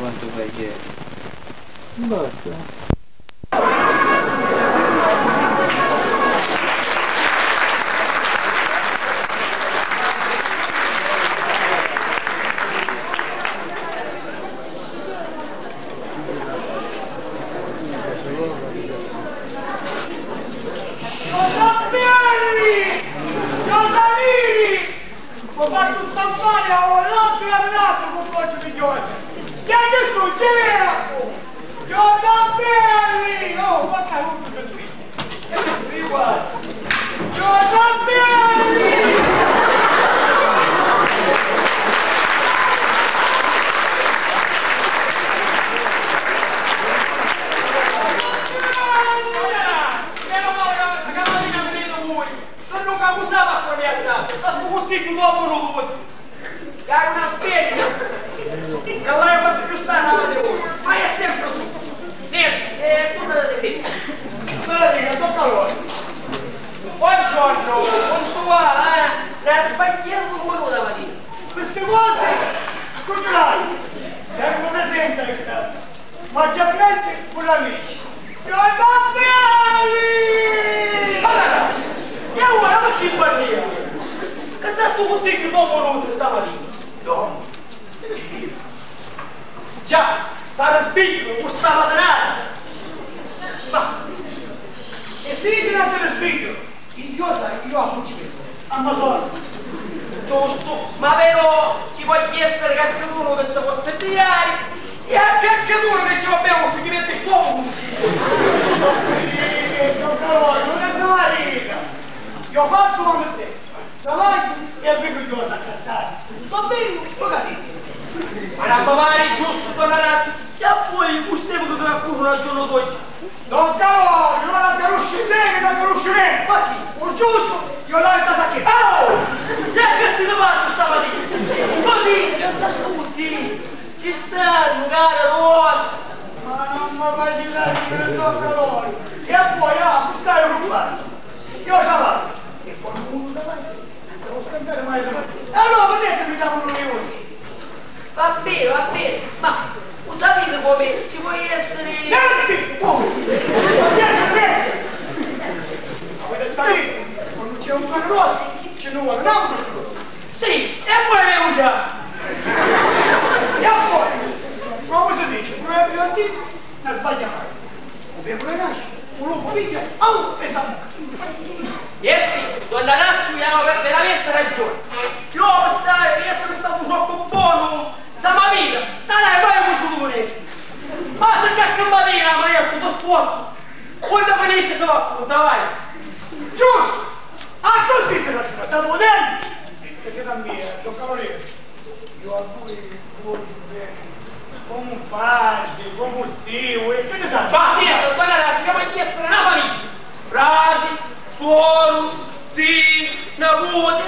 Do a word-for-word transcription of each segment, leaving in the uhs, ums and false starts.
Quantu fai ieri? Basta. Giusapieri! Giusapieri! M'hai fattu stampari a un lato e a l'altro cu cocciu di chiodi! Chi è chi succedi? Giusapieri! Oh, ma carutu! Giusapieri! Meno male ca sta cavalina mi veni vui! Sennò ca cusava a fari a casa? Sta stu cuttigghiu dopu lu vuti! Ca è una spegna! Ca l'haiu fattu più stari avanti a voi! Ma è sempre su! Nenti, eh, scusati di questo! Donna Rita, tocca a voi! Buongiorno, puntuale, eh? Era sbagliato come da mattina! Queste cose sono grandi! Sempre presente questa! Maggiormente con l'amici. Giusapieri! Guarda, e ora perché parlia? Che da stu cuttigghiu dopu nulla stamattina? No. Già, sarà sbigghiu, cu sta matinata. Ma, e sì che non te ne sbigghiu? Io sai, io a principio, a Masona. Giustu, ma però ci vogghia essere qualchedunu che si può sentire e a qualchedunu che ci va bene un scioglimento di stomaco. Sì, don Calori, non ne sa la vita. Io ho fatto una mistake. Travagghiu e vennu chiusa a cascata. Va bene, ho capito. Ma non mi pare giusto, don Arazzu, che a voi custemu che qualcuno ragiona d'oggi. Don Calori, non la conosci bene, non la conosci bene. Ma chi? Un giusto, io la sta sacchetta. Oh! E che si ne parla stamattina? Ma dite, non sta tutti. Ci stanno, cara Rosa. Ma non mi faccio dare il don Calori. E poi, ah, stai rubando. Io travaglio. E quando uno travaglia, non si può scambiare mai le mani. E allora perché mi dà un milione? Va bene, va bene, ma lo sapete come ci può essere... Niente! Come? Non ci può essere niente! Avete capito? Quando c'è un pane rotto, ce ne vuole un altro. Sì, e poi abbiamo già. E poi, come si dice, proverbio antico, non sbaglia mai. Ovvero nasce, un lupo piglia, au, e sa. Eh sì, don Arazzu aveva veramente ragione. Io per stare, per essere stato troppo buono, da ma vita, non hai mai avuto niente. Ma se qualche mattina, ma io sto sporco, quando finisce se va a punta, vai. Giusto! Ah, così se la sta vedendo! Perché da me, don Calori, io a voi voglio bene, come un padre, come un zio, e che ne sai? Va bene, guarda, dobbiamo essere una famiglia. Frati, suoru, zii, nipoti.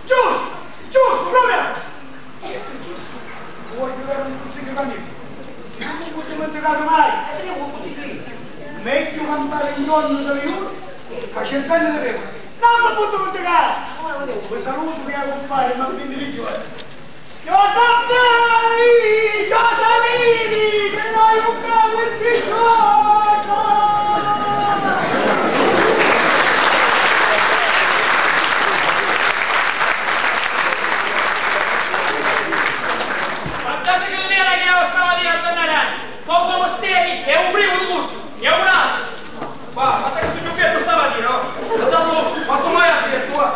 Giusto, giusto, proprio. Giusto. Voglio dare un consiglio da me. Non mi dimenticare mai. Meglio campare un giorno da viudo che cent'anni di pecora. Non mi posso dimenticare! Vi saluto, mia cumpari, ma quindi vi chiudo. Giuseppini! Giuseppini! Che noi un bello figlioso! Guardate che nera che era stamattina a tornare! Cosa vosteri è un primo di tutti, è un altro! Ma, ma stai tutto più bello stamattina, no? Ho dato, ma come hai detto, eh?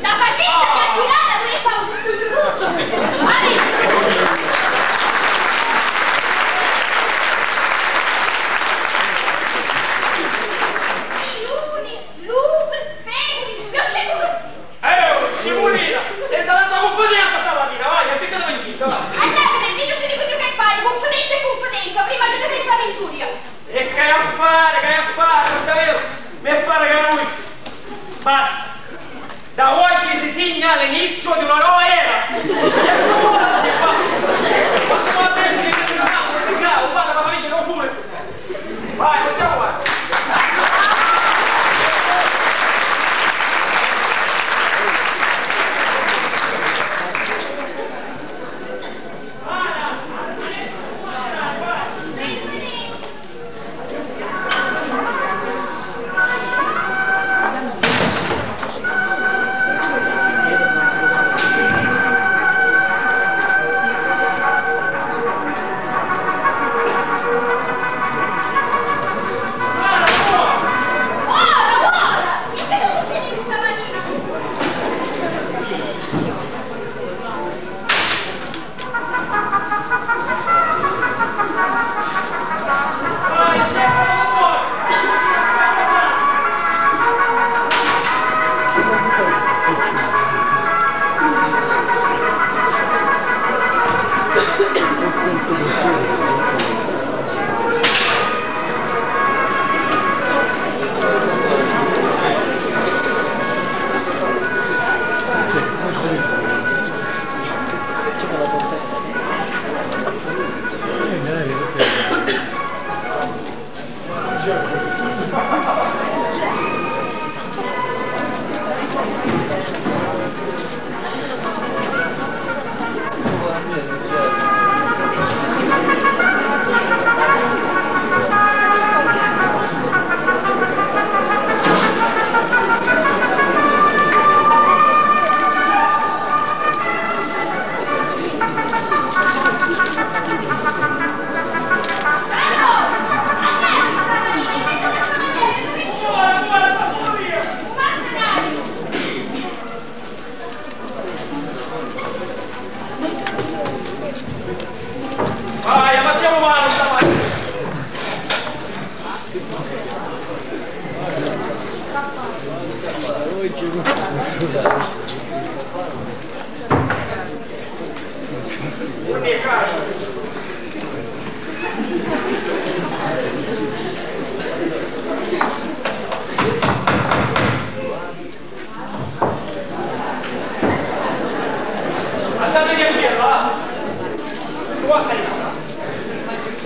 La fascista che ha tirato dove fa un studiuto! Milioni, lupe, pecori, io scelgo così! Eh, Simulina, è stata conveniente stamattina, vai, che picca da venire, vai. Andate, vedo che dico che fare, confidenza e confidenza, prima che ti pensa l'ingiuria. E che hai a fare, che hai a fare, non sapevo, mi pare che lui, ma da oggi si segna l'inizio di una nuova era. Vai, andiamo avanti.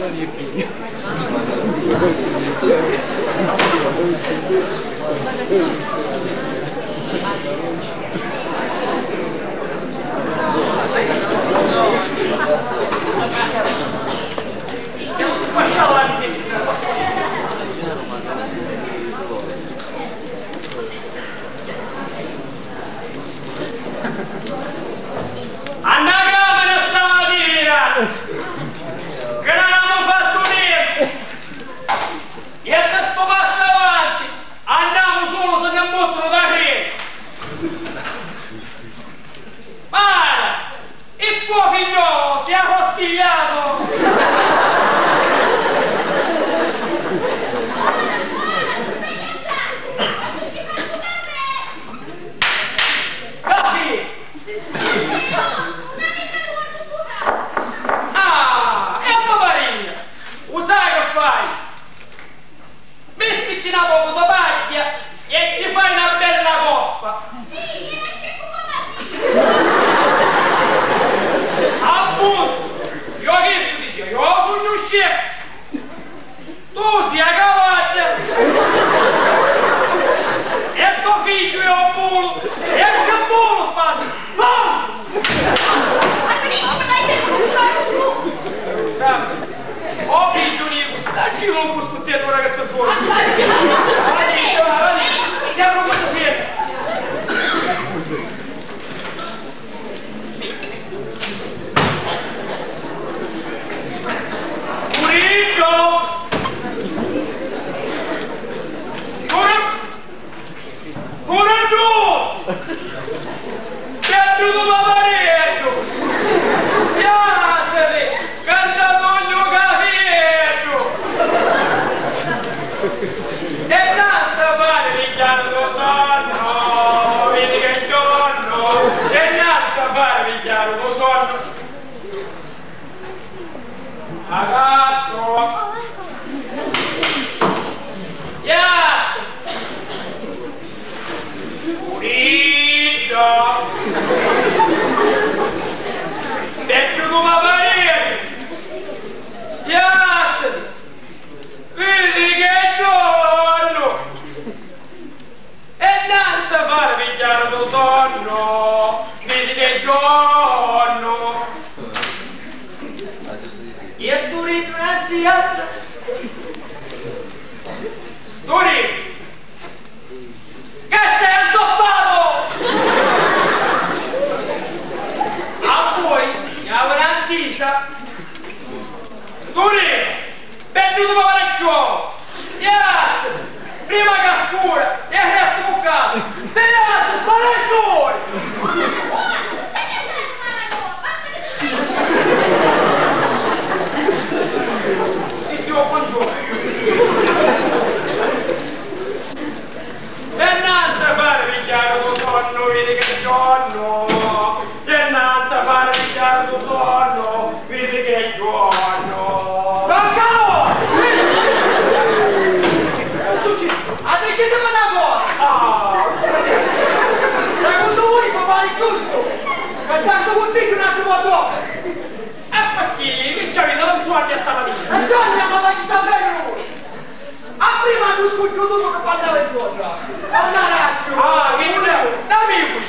A na camera stamatina! Ca non avemu fattu nienti! E a stu passu avanti andamu sulu si ni mmuttunu darreri! Mara! E po' figghiolu si ha spigliato! Cafè! Ah, e a Maria! U sai che fai? Mistici na pocu di pagghia e ci fai na bella coppa. Sì, ieri sceccu papà. Appuntu, io chistu dicia, io sugnu sceccu. Tu si a cavagghia. E to figghiu è un mulu. E che mulu fannu? Mulu! Ma finisci, ma dai, per Oh, figghiu nicu, dacci un cuscuttetu ora che ti fuori. Vai, vai, vai, siamo quanto fieri. Pulito! Pulito! Puru tu! Piattutu paparieddu! Piazzati! Canta sognu cafieddu! E tanto pari pigghiari lu sonnu, vidi che giornu! E tanto pari pigghiari lu sonnu! Agattu! Piazza! Pulidda! Beddu comu a pariri! Piazzati! Vidi che giornu! E nanza fari pigghiari lu sonnu, vidi che giornu. E Turittu nanzi alza. Turittu, che sei antoppato? A voi, mi aveva ntisa. Turittu, Beddu di parecchiò! Piazzati! Prima ca scura e restu cuccatu! Piazzati, parecchiò! Ti dico buongiorno! E nanza fari pigghiari lu sonnu, vidi che giornu! E nanza fari pigghiari lu sonnu, vidi che giornu! Don Calò! Cosa succede? Ah, dicitemi na cosa! Ah! Secunnu voi fa pari giustu ca da stu cuntigghiu nascinu a donna? E picchì? Chi c'aviti, non suonti a stamatina? E Gianni la facita bene lui! A prima hannu scugghiutu ca parlava in cosa? Mannaggia! Ah, chi vulevu? Dammi qui!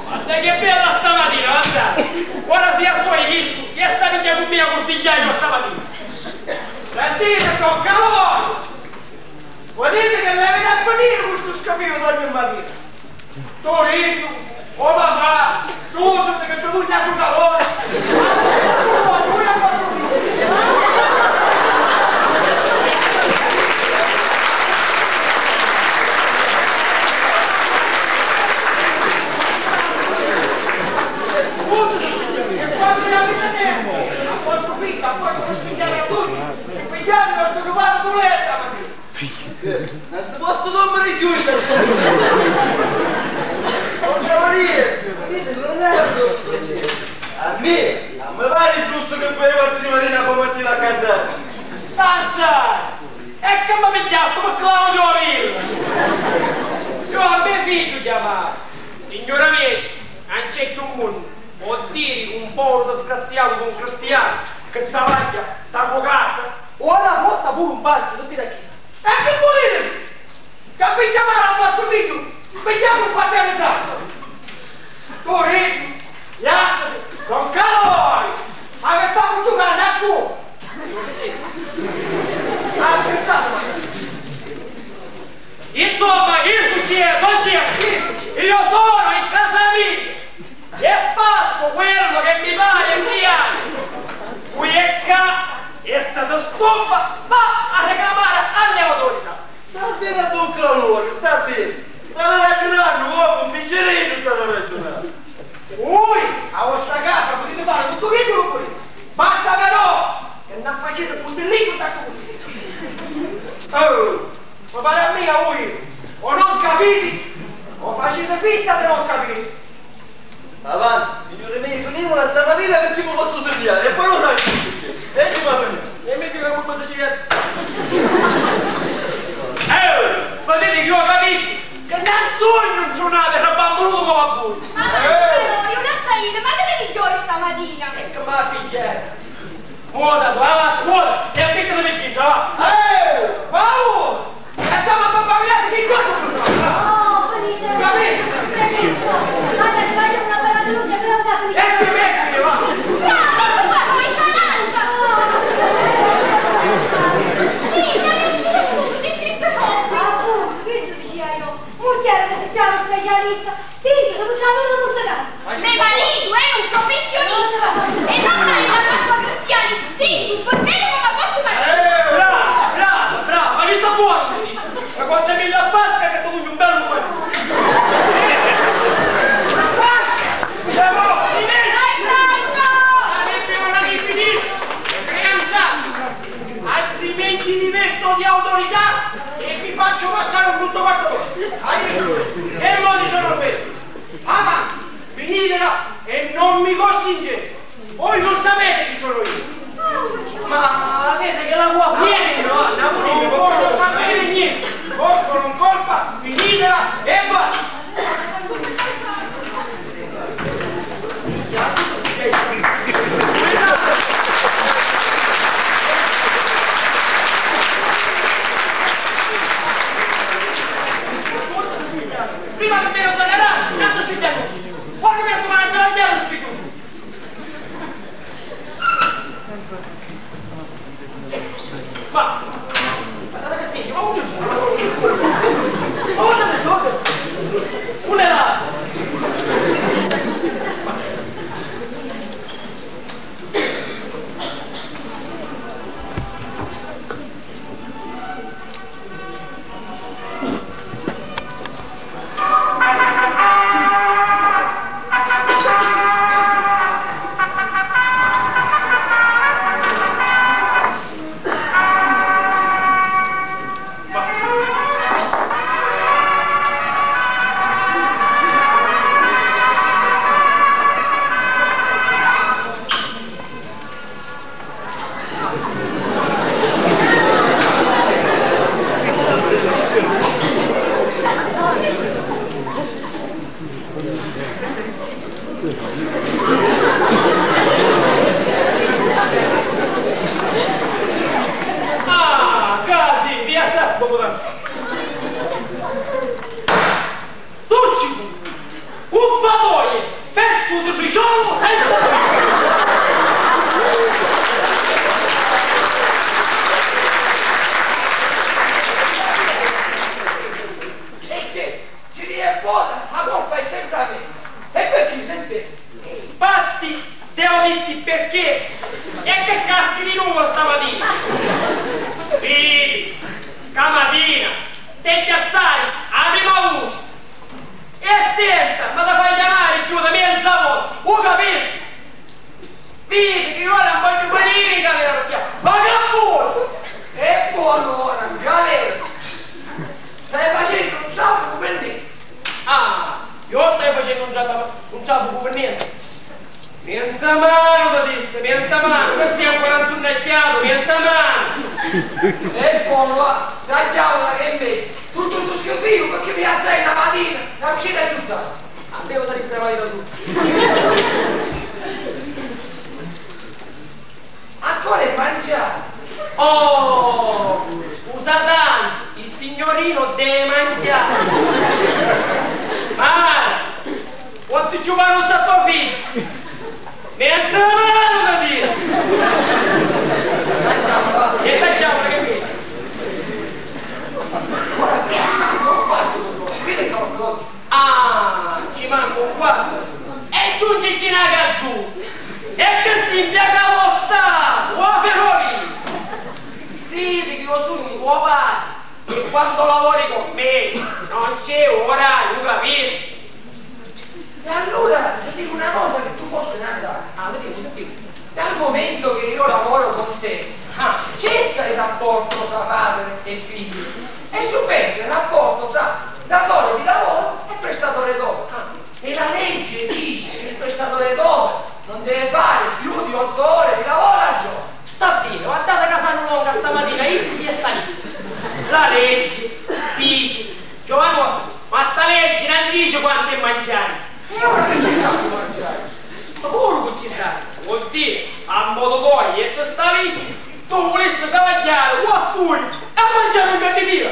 Guarda che bella stamatina, guarda! Ora si a poi chistu, chi sa pigghia cu mia cu sti chiagnoli stamatina? Sentite, don Calò! Volete che l'avete a finire cu stu scapinu d'ogni manera? Turittu, o papà, scusati che ti dugnu a sucalona! Scusati, che quannu l'avete tempu, a postu fitta, a postu di spigghiari a tutti, e pigghiati non sto rubando tu letta, ma Eh, non ti posso dormire più in Don Cavaliere, vedete, non è... A me, a me pare giusto che poi quattro mattina poi partire a cantare. Tanta! E che mi pigliastu per Claudio Avillo? Io a me figlio chiamavo. Signora mia, non c'è più mondo. O diri un poveru disgraziatu d'un cristianu chi travagghia nta so casa, o a la botta puru un bancu si tira a chista. E chi vuliti? Ca pi chiamari a vostru figghiu pigghiamu un quarteri santu. Tu ridi, jazzati, non cala ori! Ma chi stamu giucannu a scuola? Ah, schirzatu, ma... Insomma, chistu ci è, non ci è, chistu ci è. Io sono in casa mia. E faccio quello che mi pare e mi piace. Cui è ccà e si disturba, va a reclamare alle autorità. Sta beni a don Calori, sta beni. Stati ragiunannu, uomo, un picciriddu stati ragiunannu. Ui, a vostra casa putiti fari tuttu chiddu chi vuliti. Basta però che non facete puntillicu da stu cusì. Oh, mi pare a mia, ui, o non capiti, o facete finta di non capire. Avanti, signori miei, finimula stamatina perché mi pozzu sirriari e poi lo sai che succede. E ci va bene. E mi dico come si gira. Eh, ma vedi che io capisco che non sogno un suonato e bambolo come a voi. Ma io lascia io, ma che devi io stamatina? E che ma figlia. Muota, avanti, muota! E appicca la vecchia, va! Eh! Paolo! E stiamo a babbagliare, che cosa non so? Oh, finite! Capito? Finite! Guarda, ci voglio una bella veloce, però da finire. E si mette, va! Bravo, ecco qua, poi sta lancia! Sì, dai, ti scuso, ti si sta. Appunto, che ti dicevo io? Un chiaro che si chiama specialista. Sì, che non c'è una portata. Me maritu è un professionista e non mai la faccio a cristiani. Sì, un fornello come posso fare? Eh, brava, brava, brava, ma che sta buono, dice. Ma quanto è mille a Pasca che tu un bello questo. Bravo! Dai, Franco! Avete una di finire! Altrimenti mi vesto di autorità e vi faccio passare un brutto quarto d'ora. E mo diceva questo: avanti, finitela e non mi costringete. Voi non sapete chi sono io. Ma vedi che la vuoi? Niente, no, non voglio sapere niente. Colpa o non colpa, finitela e basta. Prima che mi lo toglierà, cazzo ci piango. Poi mi domani già lo spiego. Ma, ma guardate che sì, ma un, un, un, un, un, un, un, un, un, un, Ah, casi, via, sa, Tucci! Un patoie! Pezzu di triciolu senza... E c'è, ci rie e vota, la colpa è sempre a me. E perché, senti? Spatti, te lo ditti perché? E che caschi di nuovo stamattina? Vidi, stamattina, te chiazzai a prima voce. E senza, ma ti fai chiamari cchiù di menza vota, u capisti? Vidi chi ora non voglio venire in galera, perché... Ma che vuoi? E poi allora, in galera? Stai facendo un ciapu per niente. Ah, io stai facendo un ciapu, un ciapu per niente? Menza manu, ti dissi, menza manu, che sei ancora inzunnacchiato, menza manu! E poi, va, sta chiamola che è meglio. Tutto sto schifo, perché mi alzai una mattina, la cucina è tutta. A me lo dai sta mattina tu. Giuvanuzza, to figghiu! Mentri manu mi diri! E tagghiamu la camisa! Ah, ci manca un quartu! E giungici na cazzuta! E chi si mpiaca lo Statu, o ferrovia! Cridi chi io sugnu tuo patri! E quantu lavori cu me, non c'è orariu, capisti? E allura ti dico una cosa che tu forse non sai. Ah, mi dico, senti, dal momento che io lavoro con te, ah, cessa il rapporto tra padre e figlio. E subentra il rapporto tra datore di lavoro e prestatore d'opera. Ah. E la legge dice che il prestatore d'opera non deve fare più di otto ore di lavoro al giorno. Sta bene, guardate ca sannu longa stamatina, iddu chi è sta vita. La leggi, dici, Giovanni, ma sta leggi non dici quantu è mangiari. E ora che ci dà mangiari? Sicuru che ci dà, vuol dire, a modo tuoio, e sta leggi, tu vulissi travagghiari quatt'uri e mangiari un bimbi fila.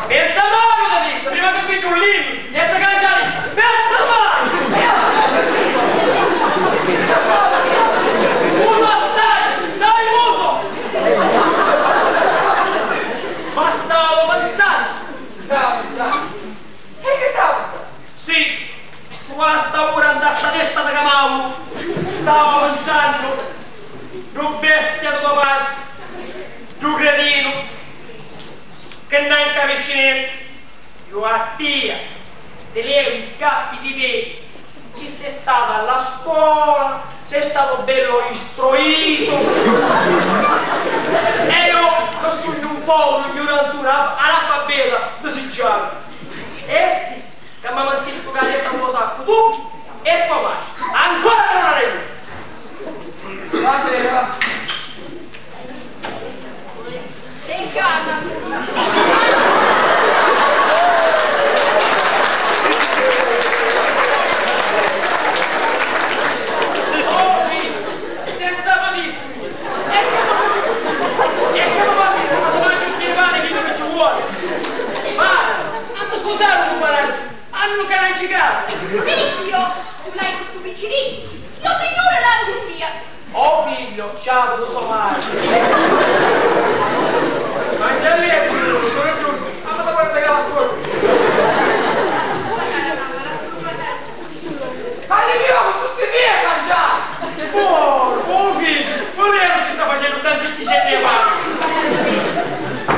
Mezza mano, t'ha visto, prima che mi tu lì, e se cangia lì, mezza mano! Muto stai, stai muto! Ma stavo pensando! Stavo pensando! E che stavo pensando? Sì, tu a sta ura nta sta testa di camaulu stava pensando ddu bestia di to patri, ddu cretinu, che non capisci niente. Io a tia ti levo i scappi di pedi, chi sei stata alla scuola, sei stato bello istruito. E io che sugnu un povuru ignurantura analfabeta di siggiata. Eh sì, ca mi mantiscu ca testa nto saccu tu e to matri. Ancora non la reggo. Va bene, va. Te calma. Senza matri. E che non va bene, ma se mangi un chilo di pane, chi non ci vuole? Ma, ma tu scusate, tu paraggi. Hannu ca na cicata! Fabrizio, tu l'hai tuttu picciriddu! Io signura l'havi cu tia! Oh figlio, ciao, tu so male! Mangia lì e tu, tu, tu, tu, mamma ti guarda che la scuola! Falli viva con tutti i miei mangiare! Buono, buono figlio! Pure io si sta facendo tanti picciriddi e male!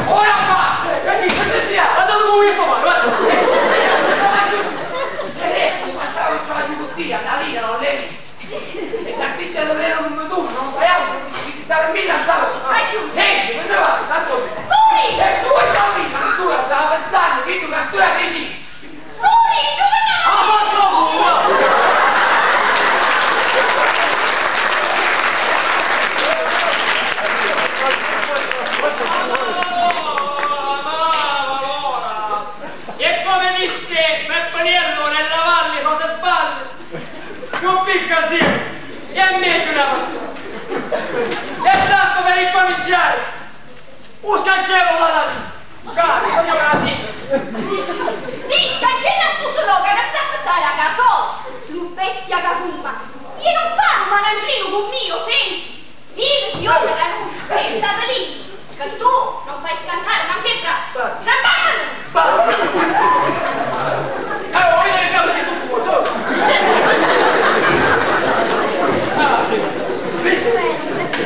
Ora basta! Senti, senti, via! Guarda come io sto male, guarda! Ceresti, ma stavo già di bottiglia, la vita non l'hai vista. E la stizza non era un turno, non fai altro che stare mille a stare. Hai giù. Niente, non ne va, tanto. Lui! E su e sta vita, natura, stava pensando, quindi natura che ci. Lui, non è. Ah, ma no! E come disse Peppiniello nella valle, cosa sbaglio? Più picca sì, è meglio una passione. E tanto per incominciare, un scancero dalla vita. Cari, voglio casino. Sì, scancella stu solo che mi sta a fare la casola. Lu bestia cacumba. Io non parlo malandrino con mio, senti. Vidi chi ora canusci, e state lì, che tu non fai scantare manco il braccio. Rabbana!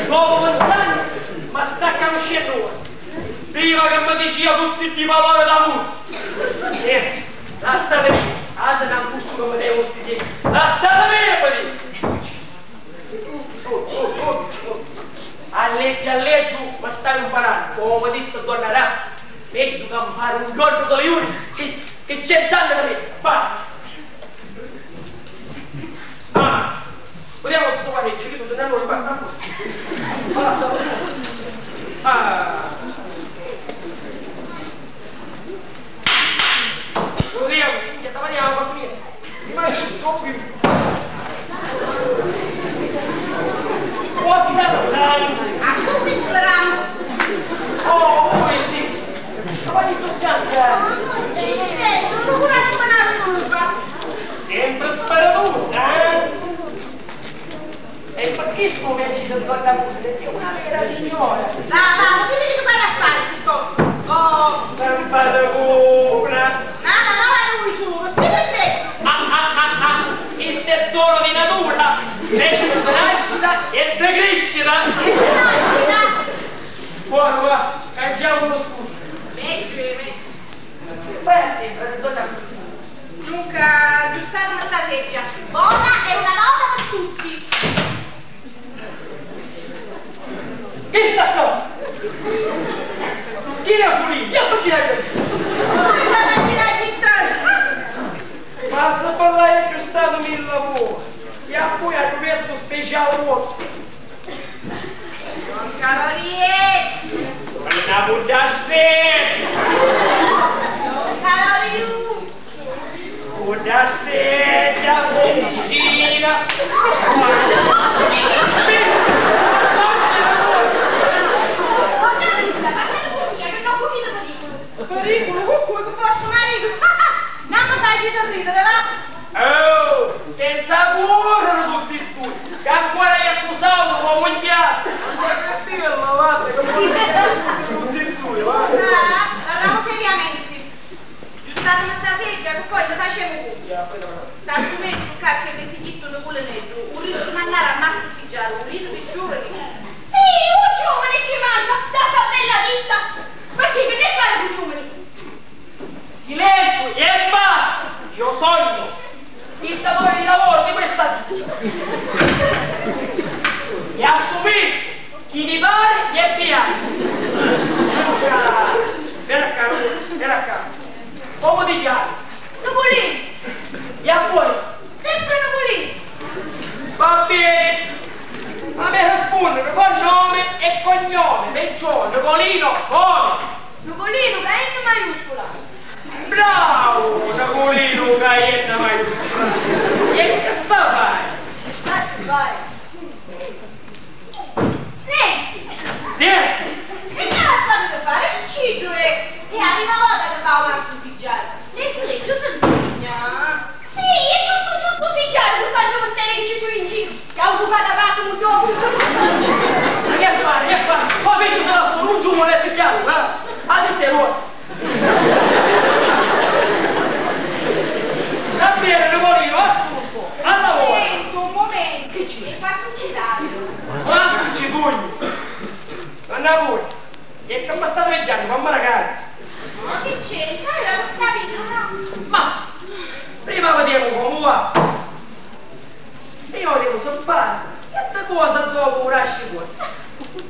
Dopo vint'anni, ma sta canuscennu ora. Prima che mi dicia tutti sti palori d'amore. Eh, lassatemi, asa cancustu che mi devo stisì. Lassatemi, e poi dico. A leggi, a leggi, ma stai imparando. Come disse donna Rà, meglio campare un giorno da Iuri che, che cent'anni da me. Basta. Ah, vediamo se sto pareggio, io sono allora basta. Basta. Ah. Lo vediamo, minchia, stamani ho fatto niente. Imagini, non più. Ho affidato, sai. A cosa speravo? Oh, poi sì. Ma quali sto schianto? Sempre sparatusa, eh? E picchì scumeci di donna Culla? È una vera signora. Va, va, ma chi ti pare a fare, zitto? Oh, sempre paura. Ma la lava lui solo, si permette. Ah, ah, ah, ah, questo è dono di natura, è di nascita e di crescita. Buono, va, cangiamo uno scudo. Meglio, meglio. Poi a sempre, donna Culla. Dunca, aggiustatemi sta seggia. Bona e una vota per tutti. Chi sta qua? Chi ne pulì? Io perché la vedo? Ui, ma la tira di tanto. Ma se per lei è aggiustato mille volte, e poi ha un mezzo speciale vostro. Don Caloriettu! Quella bugiassi! Don Caloriuzzu! Bugiassi, la cucina! Periculu, cu cu-, cu vostru maritu? Non mi facite ridere, va? Oh, senza correre tutti e due, che ancora è accusato come un chiasso. Ma che bello, guarda, che vuole tutti e due, guarda. Ah, parliamo seriamente. Giustatemi sta seggia, che poi ne facciamo uno. Tanto meglio, un caccia che ti chitto un culineddu, un rischio mandare a mastro Figiaro, un rito per giovani. Sì, un giovane ci manca, da sta bella ditta. Ma chi che ne fai un giovane? Silenzio e basta! Io sogno dittatore di lavoro di questa vita. E assumistu chi mi pare e piace. Vieni qua, vieni qua. Come ti chiami? Nuculì. E a voi? Sempre Nuculì. Va bene, ma mi rispondi con nome e cognome, perciò Nucolino come? Nucolino, ca N maiuscula! Bravo! Nucolino, ca N maiuscula! E che sa fai? Che sacciu fari? Nenti! Nenti! E che la sapete fare? Picciddu è! È la prima volta che fa un altro ufficiale! Nenti, lei, io sono... Sì, è giusto, giusto, sì, già, con tanto mistero che ci sono in giro. Che ho giocato a vaso, un gioco. Ma che fare, che fare? Ma vedi, se la sono, non ci vuole più chiaro, eh? Ha detto rossa. Va bene, Nicolino, assunto, al lavoro. Momento, un momento. Che c'è? E quanto ci dai? Quanto ci dugni? Non ne vuoi? E c'è passato vecchiando, mamma la cara. Ma che c'entra? Era per capire, no? Ma prima vediamo come va. Prima vediamo se va. E altra cosa dopo lasci cosa.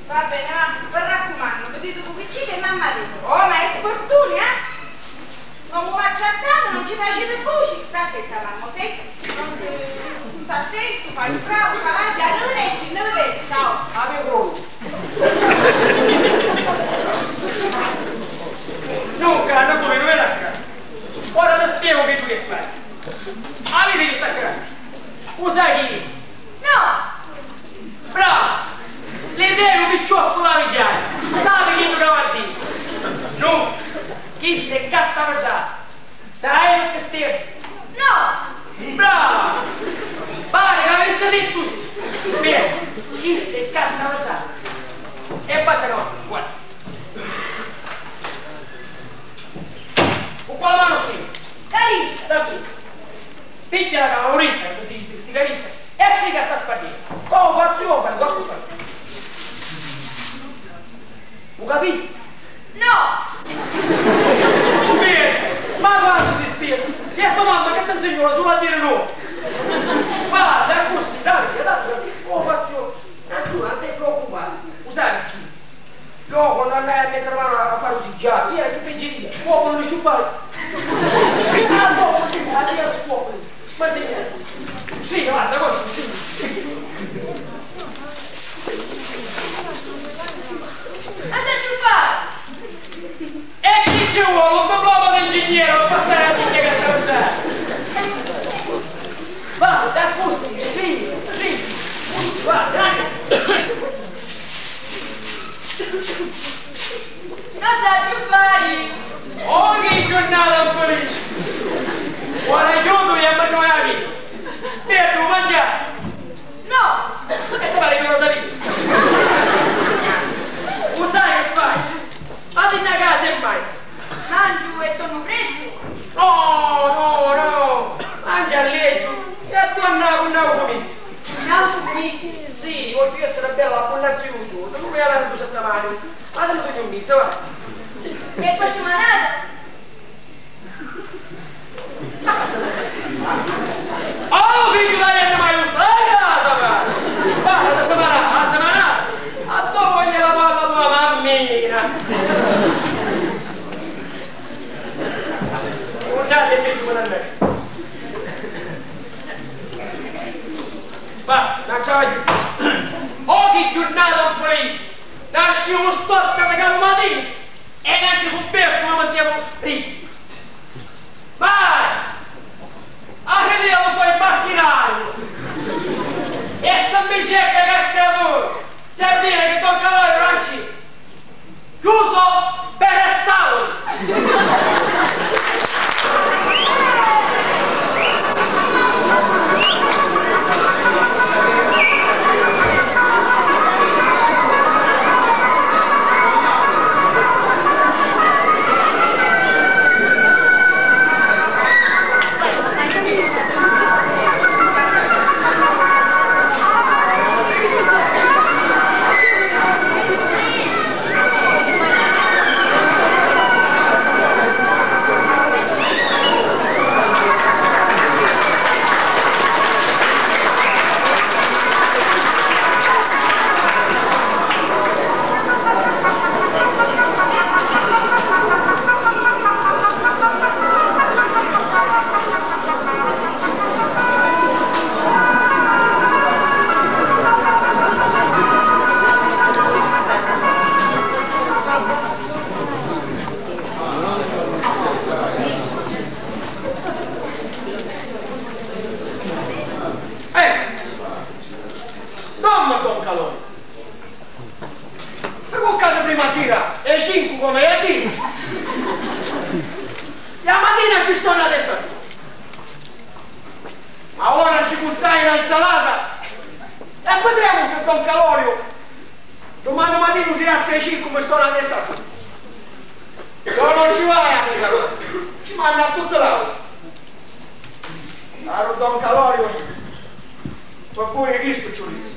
Va bene, ma mi raccomando, vedete come ci che mamma dice. Oh, ma è sfortuna, eh? Comu m'ha trattatu, non ci facete voci? Sta zitta, mamma, sì? Non ti, non sta zittu, fai il bravo, travaglia, arrivederci, arrivederci, ciao. Ave pronto. Dunca, Napulino, veni a ca. Ora ti spiego chi tu che fai. Avete chi sta cca? U sai chi? No! Bravo! Li devi un picciottu la vigghiata! Sapi chiddu ca va a diri! No! Chistu è gattaviddà! Sai lu chi servi? No! Bravo! Pari ca l'avissi dittu sì! Bene, chistu è gattaviddà! E vattene, guarda! Cu quali manu scrivi? Carita! Sta bene! Pigghia la cavalurita, chi dici, sigarita, e fica sta spadina. Oh, quattru ore, quattru ore. U capisti? No! Bene, ma quantu si spiega? E a to mamma che ti insignò sulu a dire no? Guarda, così, dai, dai, dai, oh, quattru ore. Ma tu non ti preoccupare, u sai chi? Io quannu andai a mettere manu a fari u siggiaru, era chiù peggeria, u populu li sciuppai. Ah, dopu, sì, a via lu populu. Ma sì, sì, guarda, così, sì. Ma sacciu fari! E chi ci vuole? Un diploma di ingegnere, non basta la minchia che te lo dai. Guarda, così, sì, sì, così, guarda, dai. Lo sacciu fari! Ogni Sì, va. E poi si manata. Oh, figghiu di Arianna Maiusta, dai, casa, va! Guarda, sta manata, sta manata! A tua voglia la palla tua mammina! Guardate che giù da me! Basta, non ce la faccio più! Oh, che giornata infelice! Nascimu storta da capu matina e non ci fu persu, ma mantiamo ricchi. Vai! Arriviamo poi in marchinario! E sta bicicletta che creatura! Servire che tocca a voi, Franci! Chiuso per restauro! Eh! Dammi don Calò! Sta cuccata prima sira e cincu come e dici! E a matina ci sto na testa tua! Ma ora ci cuzzai na nzalata e vedemu se don Caloriu Dumani matinu si alza e cincu mi sto na testa tua. Io non ci vai a pregarare, ci manda a tutte l'auto. Caro don Calorio, qualcuno di Cristo ci volesse.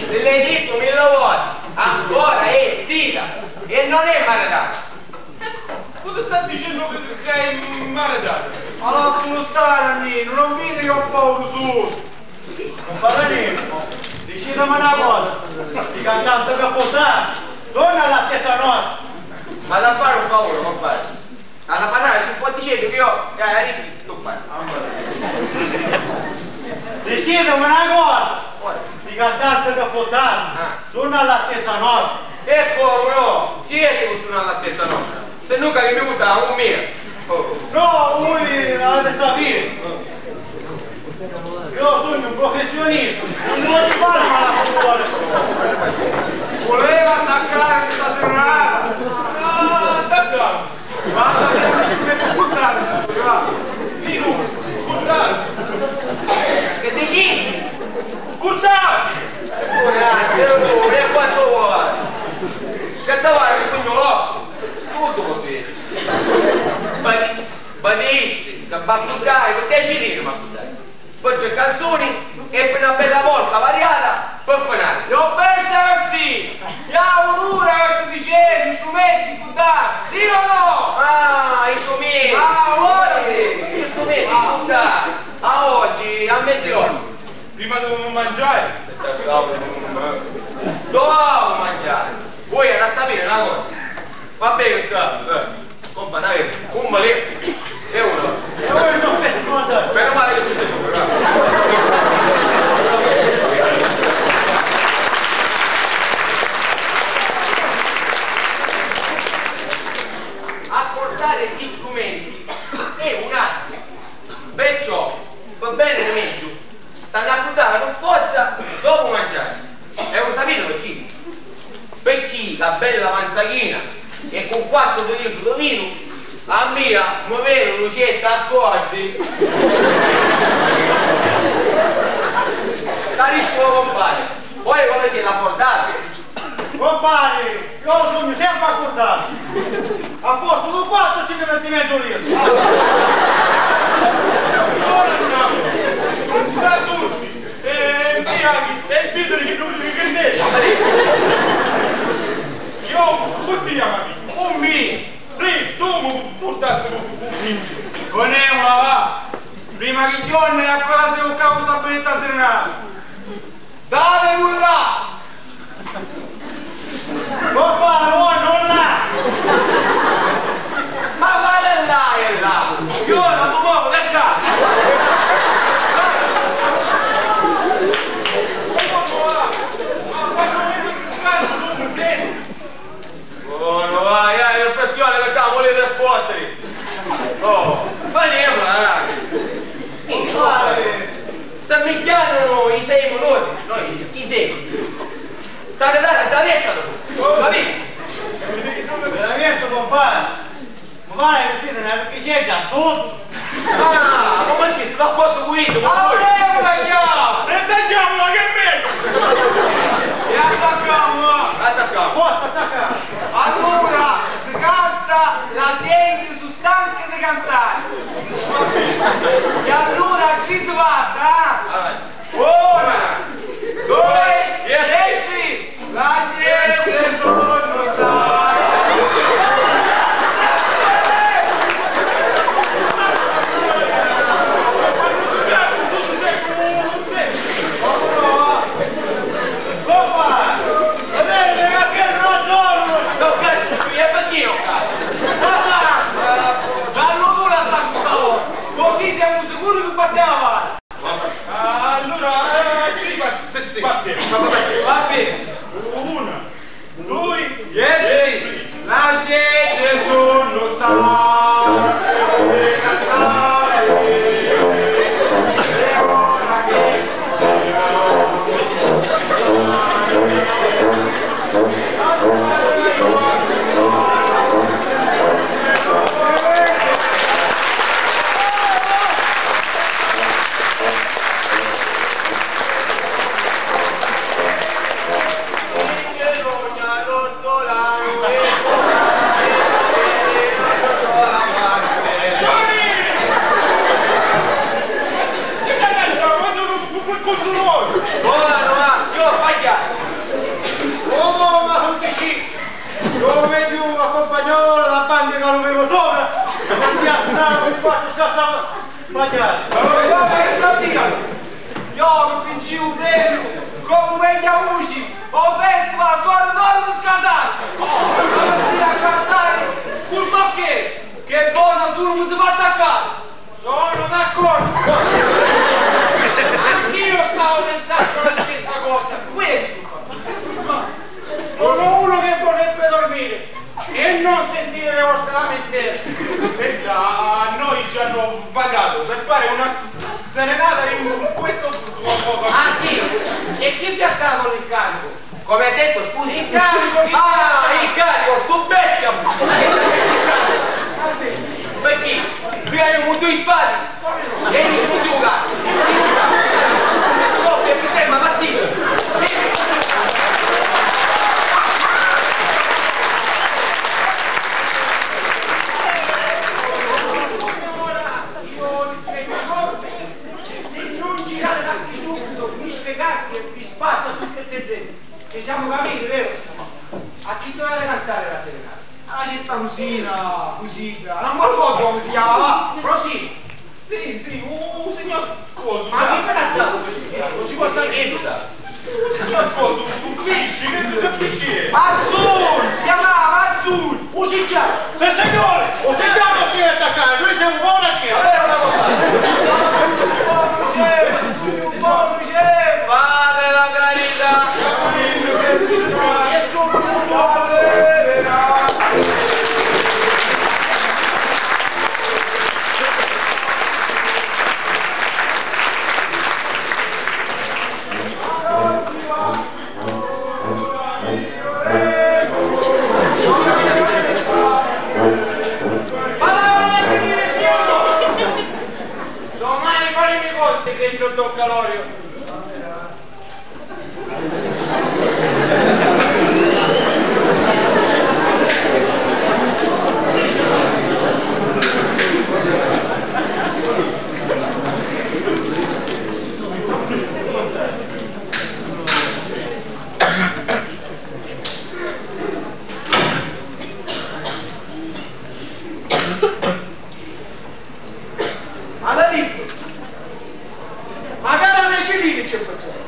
Ti l'hai detto mille volte, ancora è tira e non è maritata. Cosa sta dicendo che, che è maritata? Ma lassalo stare, Ninu, non vidi che ho paura solo. Non parla niente. Dicitemi una cosa, i cantanti che portate, torna all'altezza nostra. Ma da fare un favore, compare. Hanno parlato più forte che io, eh, tu parli. Dicitemi una cosa, i cantanti che portate, torna all'altezza nostra. E come no? Chi è che non torna all'altezza nostra? Se nunca che mi vota un mio. No, voi avete sapere. Io sono un professionista, non devo fare male a fare. Voleva attaccare questa serata. Ah, attaccare. Guarda che mi ci metto a buttare, va. Nino, buttare. Che dici? Buttare! Ora, ora, e quanto vuoi? Che te vuoi, spagnolo? Tutto vuol dire. Ma Badisti, che va a buttare, con dieci lire va a buttare. Poi c'è canzoni e per una bella volta variata, per finale. Io penso sì, io un'ora che ti dicevi, gli strumenti, buttare, sì o no? Ah, i strumenti. Ah, ora sì. Gli strumenti, buttare. A oggi, a mezz'ora. Prima di mangiare. Dopo mangiare. Voi andate a sapere una cosa. Va bene, eh. Compà, dai, un maletto e uno. E voi non fate cosa? Meno male che ci sei tu, bravo. un attimu. Perciò, pi beni di megghiu, s'hannu a cuddari pi forza dopu mangiari. E u sapiti pirchì? Pirchì la bella panza china e cu quattru litri di vinu a mia mi venunu certi accordi. Carissimo compare, voi come siete accordati? Compari, iu sugnu sempri accurdatu. A postu di quattru ci metti mezzu litru. Ora andiamo. Sta tutti. E via, e vidiri chi nun li cridesci. Iu cu ti chiamati? Cu mi? Sì, tu mi purtasti cu mi. Bonemu, va. Prima chi ghjorna e ancora si vuccava sta benedetta serenata. Date nulla! Compare, voi nulla! Ma quale là e là? Io non mi muovo da qua! Oh, no, vai, dai, non questione che ti volete scuotere! Oh, parliamola, dai! Compare! Sta minchiannu i sei minuti, noi i sei. State dare a dare, capito? Veramente, compare. Ma vai, così non è perché c'è già tutto. Ah, ma perché ti l'accordo qui? Ma non è una chiave! E tagliamola che è meglio! E attacchiamo, va! Attacchiamo! Forza, attacchiamo! Allora, si canta la gente stanchi di cantari. E allura ci si vata, eh? Una, dui, dieci. La gente sono stati. Allura, eh, ci par-, sì, sì. Va bene. Va bene. Una, due, dieci. La gente sono stati. Buono, ma non ti ci. Io megghiu accompagno la banda che lo vedo sopra, non mi ha strano, mi faccio scassare. Sbagliati. Allora, io penso a dire, io non vincevo un premio, come meglio voci, o festival, corridore di scasazzo. Oh, non ti a cantare, questo che, che buono, solo mi si fa attaccare. Sono d'accordo. Anch'io stavo pensando la stessa cosa. Questo. Sono uno che vorrebbe dormire e non sentire le vostre lamentele. Senta, a noi ci hanno pagato per fare una s-, serenata in questo posto. Ah, sì? E chi vi ha dato l'incarico? Come ha detto, scusi? L'incarico, l'incarico. Ah, incarico, stu bestia! Ah, sì. Perché? Qui hai un mutuo di spadi! Vieni, ti giocare! Ti giocare! Ti giocare! Ti ferma, Martino! Vieni, ti giocare! Io vi prego, non girate da qui subito, mi spiegate e vi spazzo tutte e tre denti. Ci siamo capiti, vero? A chi dovete cantare la serenata? Ah, città cusina, cusina, non mi ricordo come si chiamava. Rosì. Sì, sì, un signor coso. Ma chi me l'ha dato questo? Non si può sapere. Un signor coso, un pesce, che, che pesce è? Azzurro, si chiamava Azzurro. Un signor. Sì, signore, un signor non si deve attaccare, noi siamo buoni a che. Vabbè, una cosa. Fate la carità! Dentro don Caloriu. Ma la dicu, ma cara deci liri ci facciamo.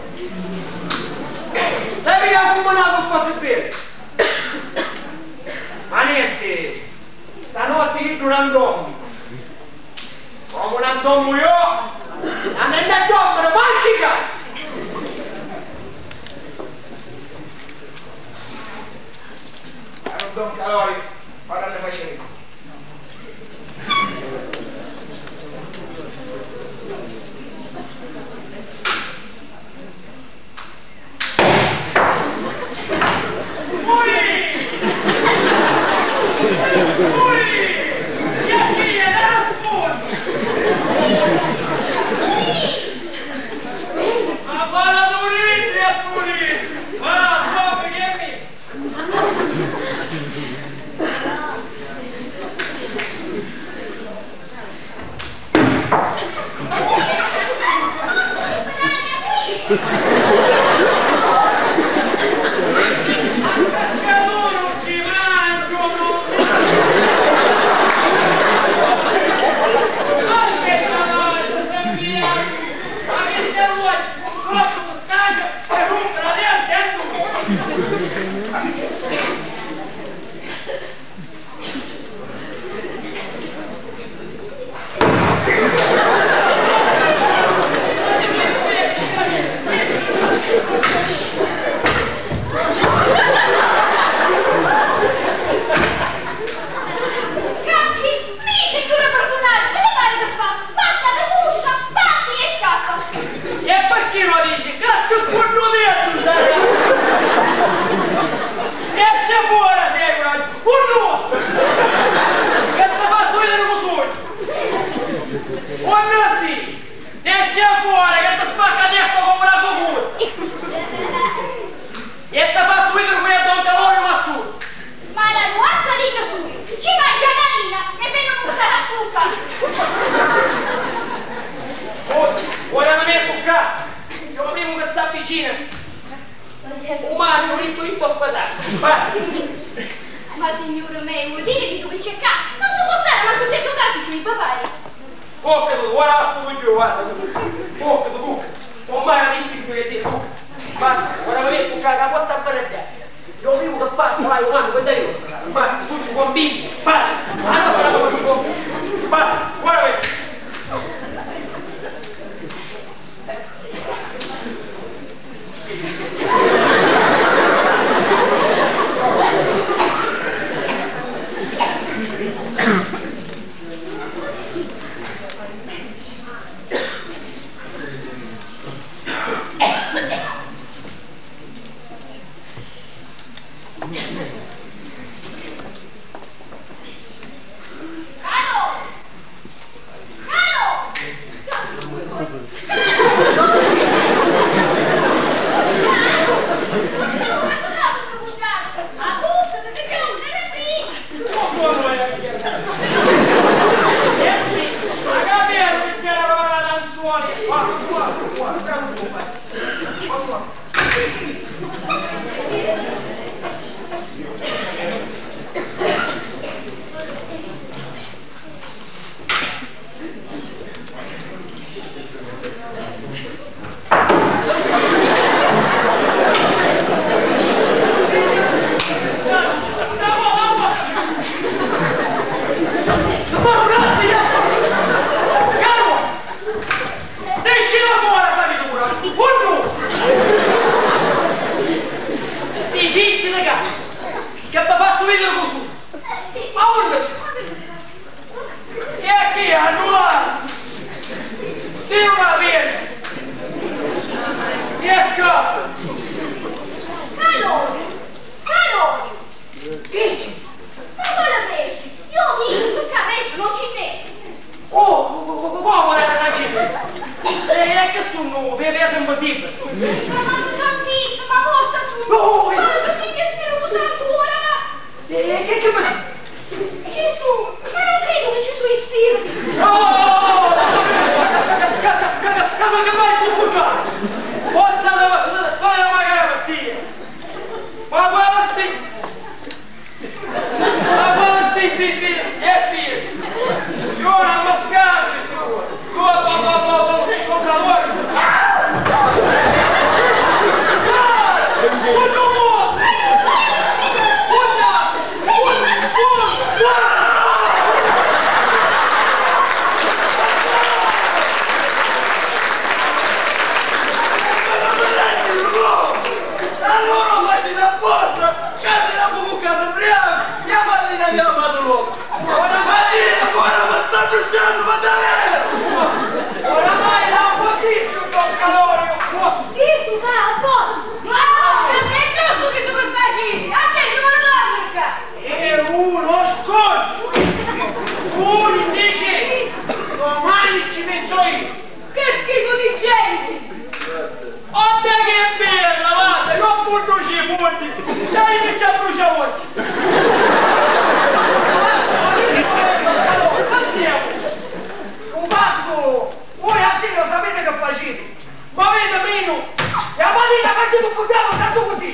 La via comunale un po' si vede. Ma niente, stanotte io non dormo. Comu non dormo io, non è da dormire, manchi ca. Ma non dormo, allora, ora ne facciamo. Cacchi, mi, signura Fortunata, mi pari di fa? Passa di buscia, parti e scappa. E perché lo dici? Cacchi, un culo di tu, sai? Esce fuori, sei un culo! Che ti fa vedere così? Quando sì? Esce fuori, che ti spacca a testa come una cucuzza! E ti faccio vedere qui a don Caloriu Mazzullo! Ma la nuazza di Gesù ci mangia gallina e vede non sarà stufa! Ora, ora non mi toccare! Io prima che si avvicina! Umani, ho detto, io sto sparando! Basta! Ma signore mio, vuol dire che tu mi cerca? Non si può stare, ma così è sott'assi, cioè, papà! Porca, ora la sto io, guarda! Porca, porca! Ormai la dissi che dire, porca! Basta, ora mi devo toccare la porta a fare. Io vivo che passa, vai, umano, guarda io. Basta, tutti convinti, basta. Allora, basta, guarda. Nesci da fora, sapitura! Unnu! Sti figghi di ca! Che vi faccio vedere così! Ma unnu? E a chi? A nulla! Dio, ma vieni! E scappa! Calori! Calori! Dici? Ma quale pesci? Io ho visto che pesci non ci n'è! Oh, povera la gente! E Cioè, che schifo di genti! Oddio che bella, guarda, non produce i punti! Dai che ci abbrucia oggi! Andiamo! U pazzu! Voi a sera sapete che facete? Movete meno! E a mattina facete un puttano da tutti!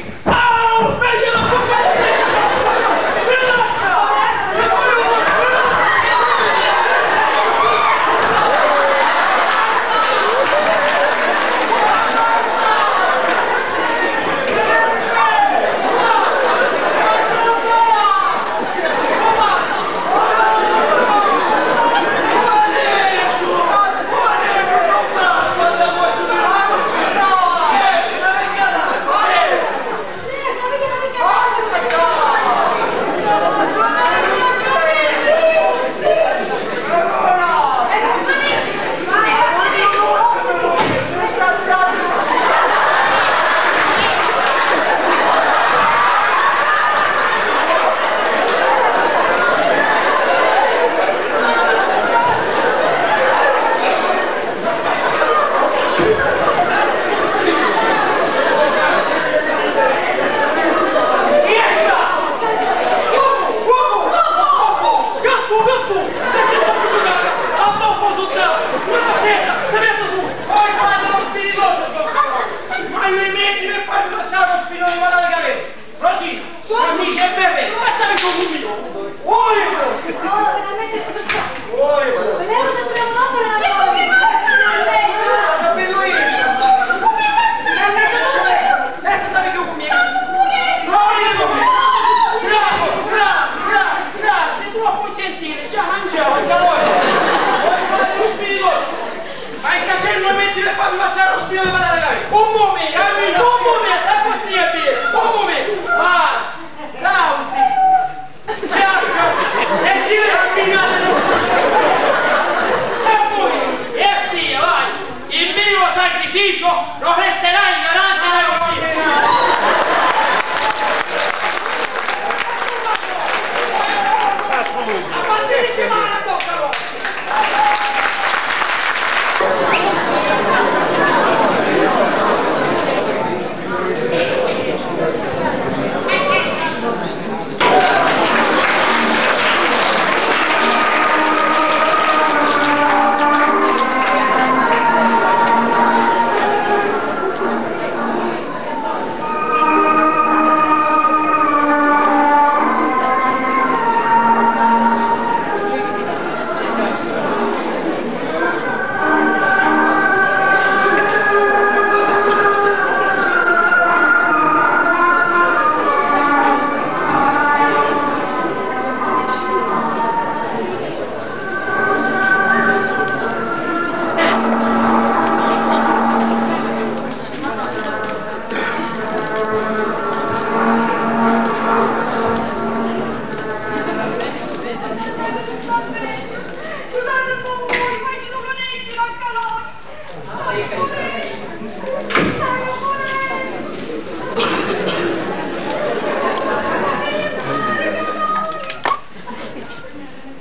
Rosina, ma mi c'è bene! Ma stavi tu cu mia! Oi! Oi! Ecco che manca! Ecco che manca! Ecco che manca! Adesso stavi tu cu mia! Oi! Bravo, bravo, bravo, bravo! Sei troppo gentile, già mangiavo, già ora! Oi, ma è un spiritoso! Stai facendo mentre le fammi passare lo spirito per la legalità! Un momento, un momento, è possibile! Un momento! Ma, Causi! Certo! E ci camminate lo spirito! E poi, e sì, vai! Il mio sacrificio non resterà ignorante da così!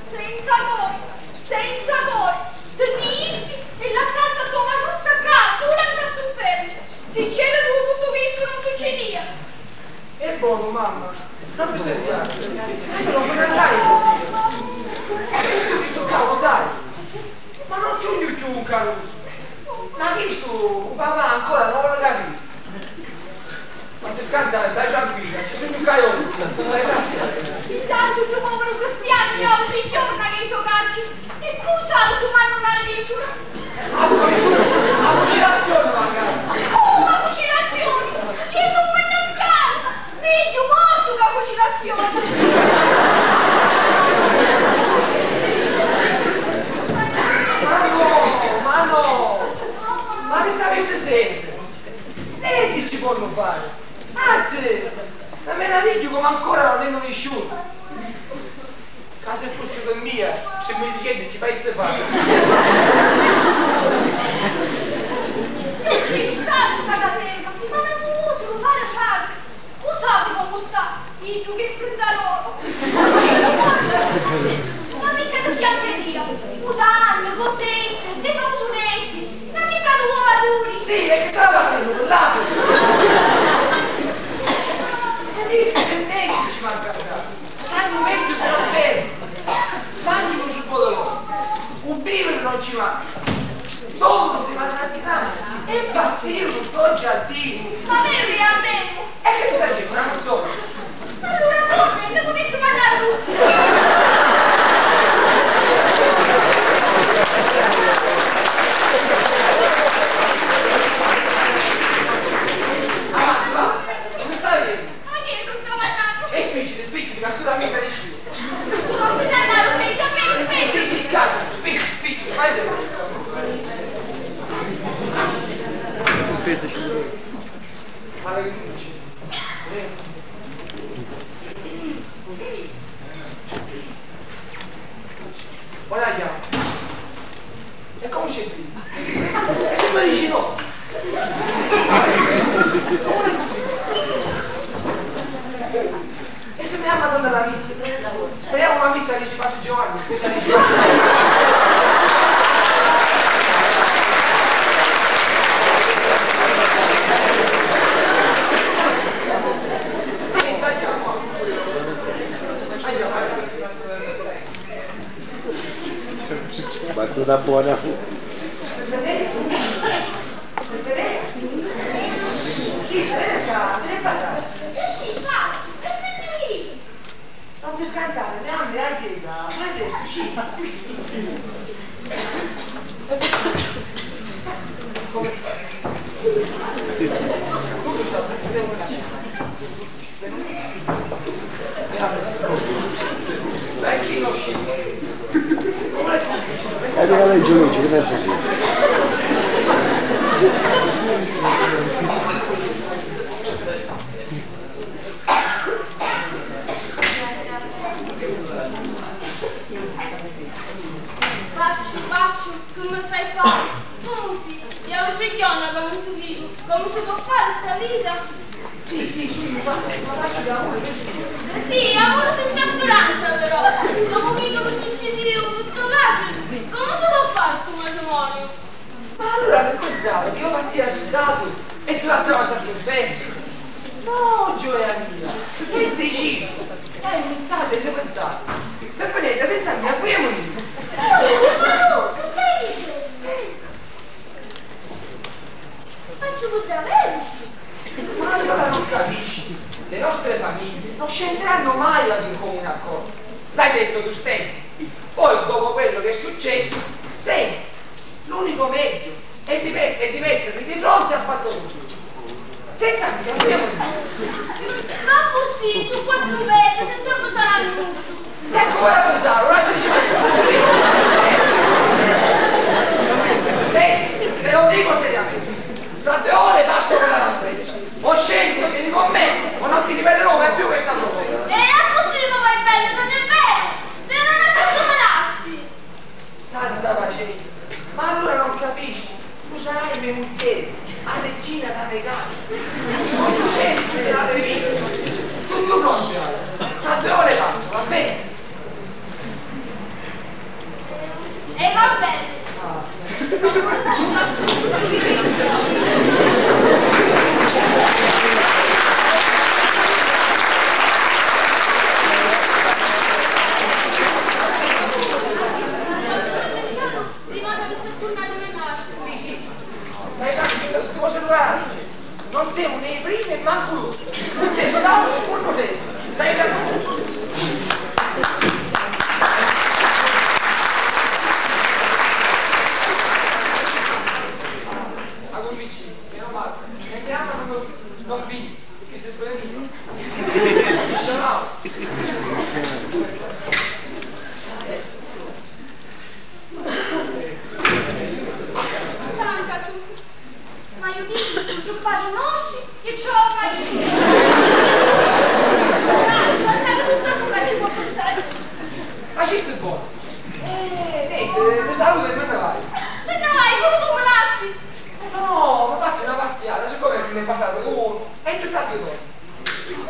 Senza cori, senza cori, ti nni jisti e lassasti a to maciuzza ccà sula nta stu nfernu. Si c'era tu, tuttu chistu non succidìa. È bonu, mamma, non mi senti. Ma io non mi ne andai. Tuttu chistu ccà, lo sai. Ma non sugnu cchiù un carusu. Ma chistu u papà ancora non voli capiri. Ma ti scantari, stai tranquilla, ci sugnu ccà iu, stai tranquilla. Intantu stu poviru cristianu è ogni jorna nta i so carciri, e cu u sapi su mannunali di sura? A fuci-, a fucilazioni, magari. Comu a fucilazioni? Ci su mmennu a scanza! Megghiu mortu ca fucilazioni! Ma no, ma no! Ma chi sapisti sempri? E chi ci ponnu fari? Anzi, mi meravigghiu comu ancora non hannu nisciutu. Ca si fussi pi mia, ci mmisiceddi ci faissi fari. Io ci stazzu ca da tempu, ma non posso fare frase. U sapi comu sta? Iddu chi fridda roba! Ma picca ti chiamperia? Mutanni, cozzette, sei famoso Capisci? Che neghi ci va a guardare? Tannu megghiu però fermu. Tannu non ci può loro. Un vivere non ci va. Dovunu ti va a e bassiru tutto giardino. Ma vero è a me? E che c'è, una canzone? Allura, come? Ne pudissi parlari tutti! Avanti, va! Come stai? Ma che sto scavallando? E spicci, spicci, ma tu la messa di sciu. Posso andare, sì, sì, calma, spicci, spicci, vai. Pensaci. Ora andiamo. E come c'è qui? E se mi dici no? E se mi ama donna la messa? Speriamo una messa che ci faccia Giovanni, scusa, dici. Battuta bona. Non ti scantare, neanche a chiesa, ma adesso sì. Allora leggi, leggi, che pensi sì? Facciu, facciu, chi mi fai fari? Comu si? Iu autri jorna ca nun ti vidu, comu si pò fari sta vita? Sì, sì, sì, ma, ma facciu l'amore, per Dio. Eh sì, amore senza speranza però. Dopu chiddu chi succidiu tuttu l'atri, comu si pò fari stu matrimoniu? Ma allura che pensavi che io partia sul dato e ti lassava a sta spensa? No, gioia mia, che dici? Eh, pensate, io pensate. Per vedere, sentami, a cui è morto? Ma tu, che stai dicendo? Faccio davvero? Ma allora non capisci? Le nostre famiglie non scendranno mai ad un comune accordo. L'hai detto tu stesso. Poi, dopo quello che è successo, senti, l'unico mezzo è di, met- è di metterli di fronte al fatto compiuto. Sentami, abbiamo... Ma così, tu quattro vedi, senza pensare a nulla. Ecco, ora pensavo, ora si dice... Senti, te lo dico seriamente, tra due ore passo per la lampeggio, o scendi e vieni con me, o non ti ripeterò mai più questa cosa. E così mi vuoi bene, non è vero? Se non è così mi lasci. Santa pacienza, ma allora non capisci? Tu sarai mia mugghieri, a regina da regalo. Ogni tempo te la devi. Tutto pronto, Giada. Tra due ore passo, va bene? E va bene. Ah. Prima di tornare in casa. Sì, sì. Ma hai fatto tutto cosa durante? Non siamo né i primi e manco l'ultimi. È stato un colpo preso. Stai fermo. Ma convinci, meno male. Perché ama non, non vi. Perché se prendi. Scialao. Stanca su. Ma io dico, tu ci fai nostri e ciò fai. Guarda che tu stai sopra ci può pensare. Ma ci stai buono? Eh, niente, ti saluto e me ne vai. Te ne vai, pure tu mi lasci. No, mi faccio una passiata, siccome mi hai parlato con uno, e tu tanto no.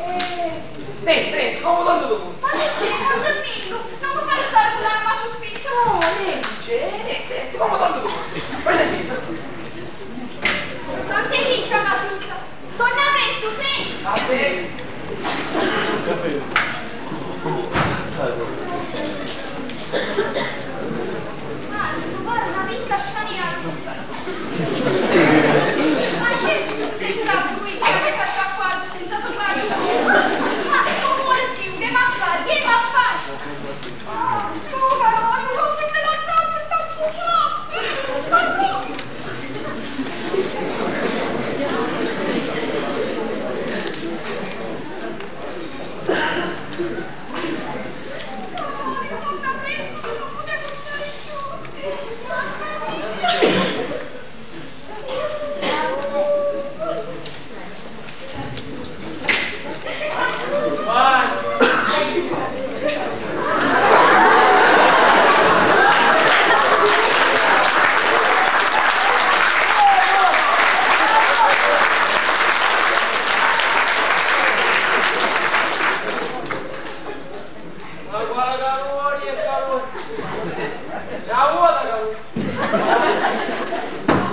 Eh, niente, niente, come tanto dopo. Ma che c'è, Carmelo? Non mi fai stare con l'anima sospesa. No, niente, niente, come tanto dopo. Voglio dire. Santa Rita, ma tu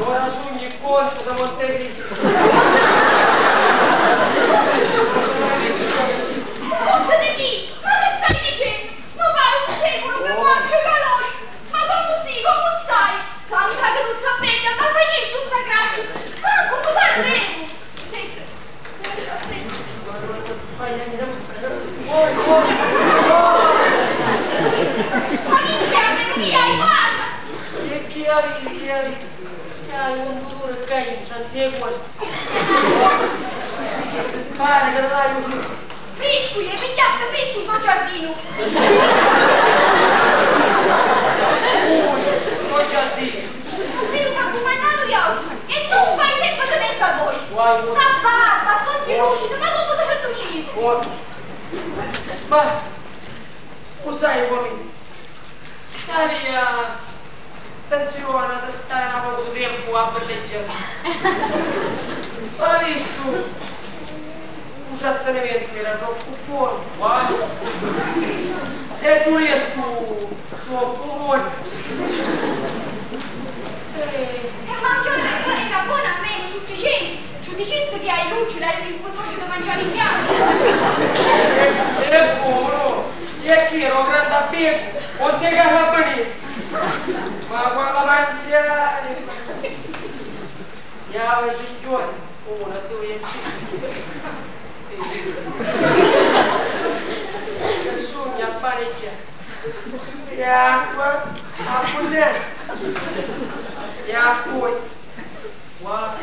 Ora sugnu i conti da Montecristi. Conti di chi? Ma che stai dicennu? Mi pari un seculu che mangiu calori. Ma comu si? Comu stai? Santa Cruzza bedda, ma facistu sta grazia? Francu, mi parremu! Senti, senti. Ma chi c'è? Chi hai? Parla! E chi hai? Chi hai? Hai un duluri ccà intra, nti e costi. Pari ca l'hai un... Friscu, iè, pigghiasti friscu nto giardinu! Ui, nto giardinu! Pi lu raccumannatu iau, e tu vai sempri di testa tua! Sta barba, sti occhi lucidi, ma comu ti ridduci? Ma, u sai, Pomini? Maria, attenzione, ti stai un poco di tempo a belleggiare. Ma vistu, u trattenimentu era troppu buono, guarda. E tu lettu troppu buono. Eh. E mangiare una cosa buona almeno, sufficiente. Ci dicisti chi hai luci, l'hai un po' di mangiare in casa. E buono, e chi ero grande a becco, o te carabinieri. Ma quale mangiare? Iau e giorni, una, due e cinque. Che sugnu a pareggiare. E acqua, acqua sempre. E acqua. Guarda,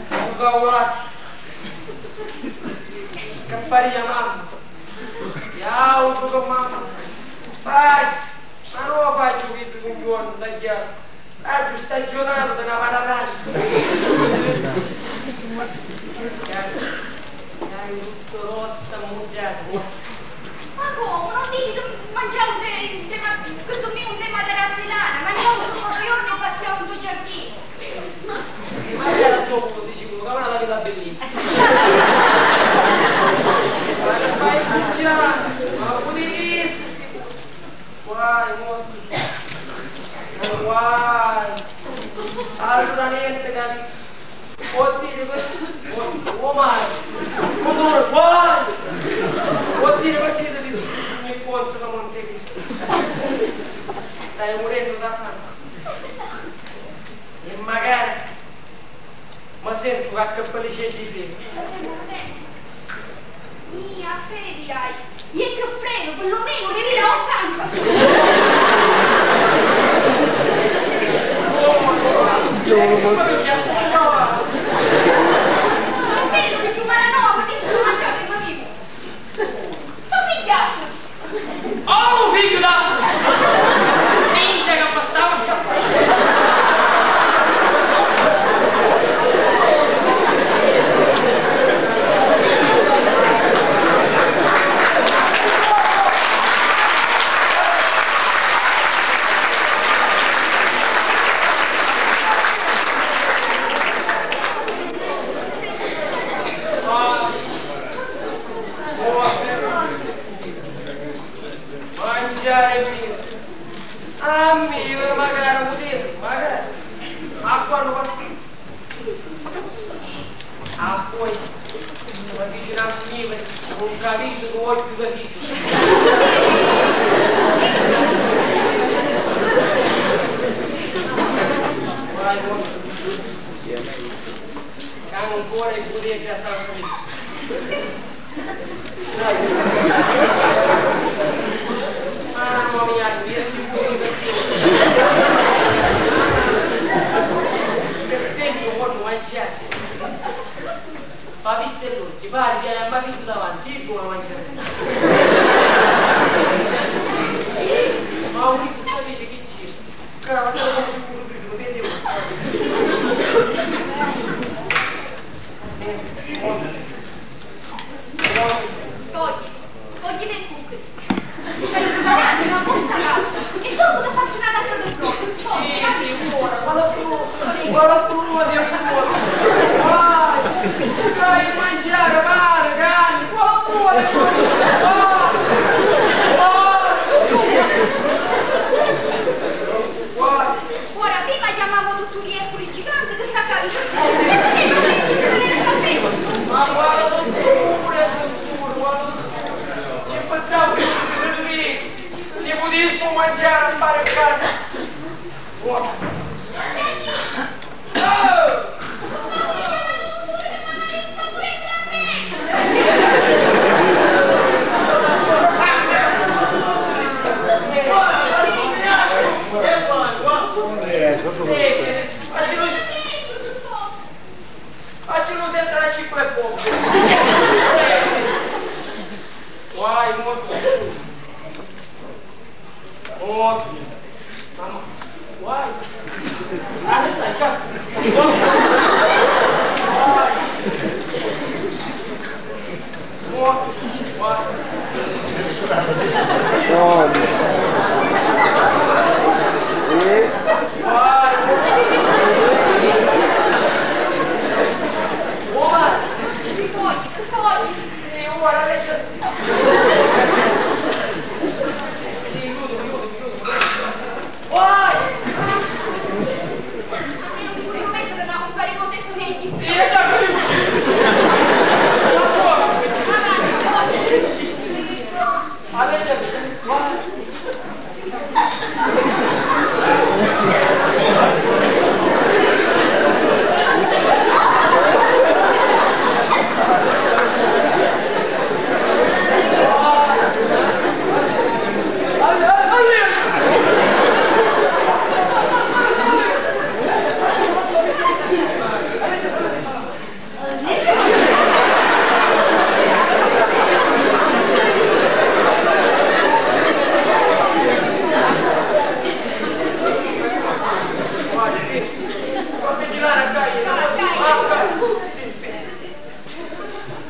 un caulazzu. Che paria mamma. Iau, giucu mamma. Vai, ma non lo faccio che tu un giorno da chiaro. Agghiu staggiunatu di na patatana. Hai tutto rossa, mugghiata. Ma comu? Non dici che mangiavu de, de ma-, che dormivu nte materazzi lana, mangiavu tutti i giorni e passiavu nto giardinu. Ma era dopo, dicevo, che ora la villa bellissima. Ma che fai mangiare? Ma pure questo. Guai, mortu su. Guai. Allura nenti, capi? Vuol dire che, vuol, vuol mai. Vuol dire, guai. Vuol dire perché ti dissi ogni conto da Montecristo. Stai morendo da fame. E magari ma sentu ca che felice di te. Mia, fedi hai. E che freno, perlomeno ne vira ottanta. Ma è vero che tu malanova, ti sono mangiato il motivo. Sto figliazzo! Oh, figghiu da... Minchia, che bastava sta... Mangiare mio. A mio, magari, vuol dire, magari. A quando basta. A poi, ma dice a mio, non capisco, tu vuoi più capire. Vai, vuoi. C'hanno ancora i puteri a San Francisco. Mamma mia, questo è un puteri così. Che sento quando mangiare. Ma visto l'occhio, pare che mi figlio davanti, io come mangiare. Ma ho visto, sapete che c'è? Scogli, scogli del cuculi. Ci hai preparato una busta calda e dopo ti faccio una tazza del brodo. Scogli, sì, sì, buona, ma la frutta, ma la frutta, buona. Vai, vai a mangiare, vai, vai, vai, vai. Ora, prima Sto mangiare a fare carne. Buono. Faccilu sentire a cinque e poco. Guai, morto. Morto. Mamma. Guai. Arresta il capo. Guai. Morto. Guai. Guai. Guai.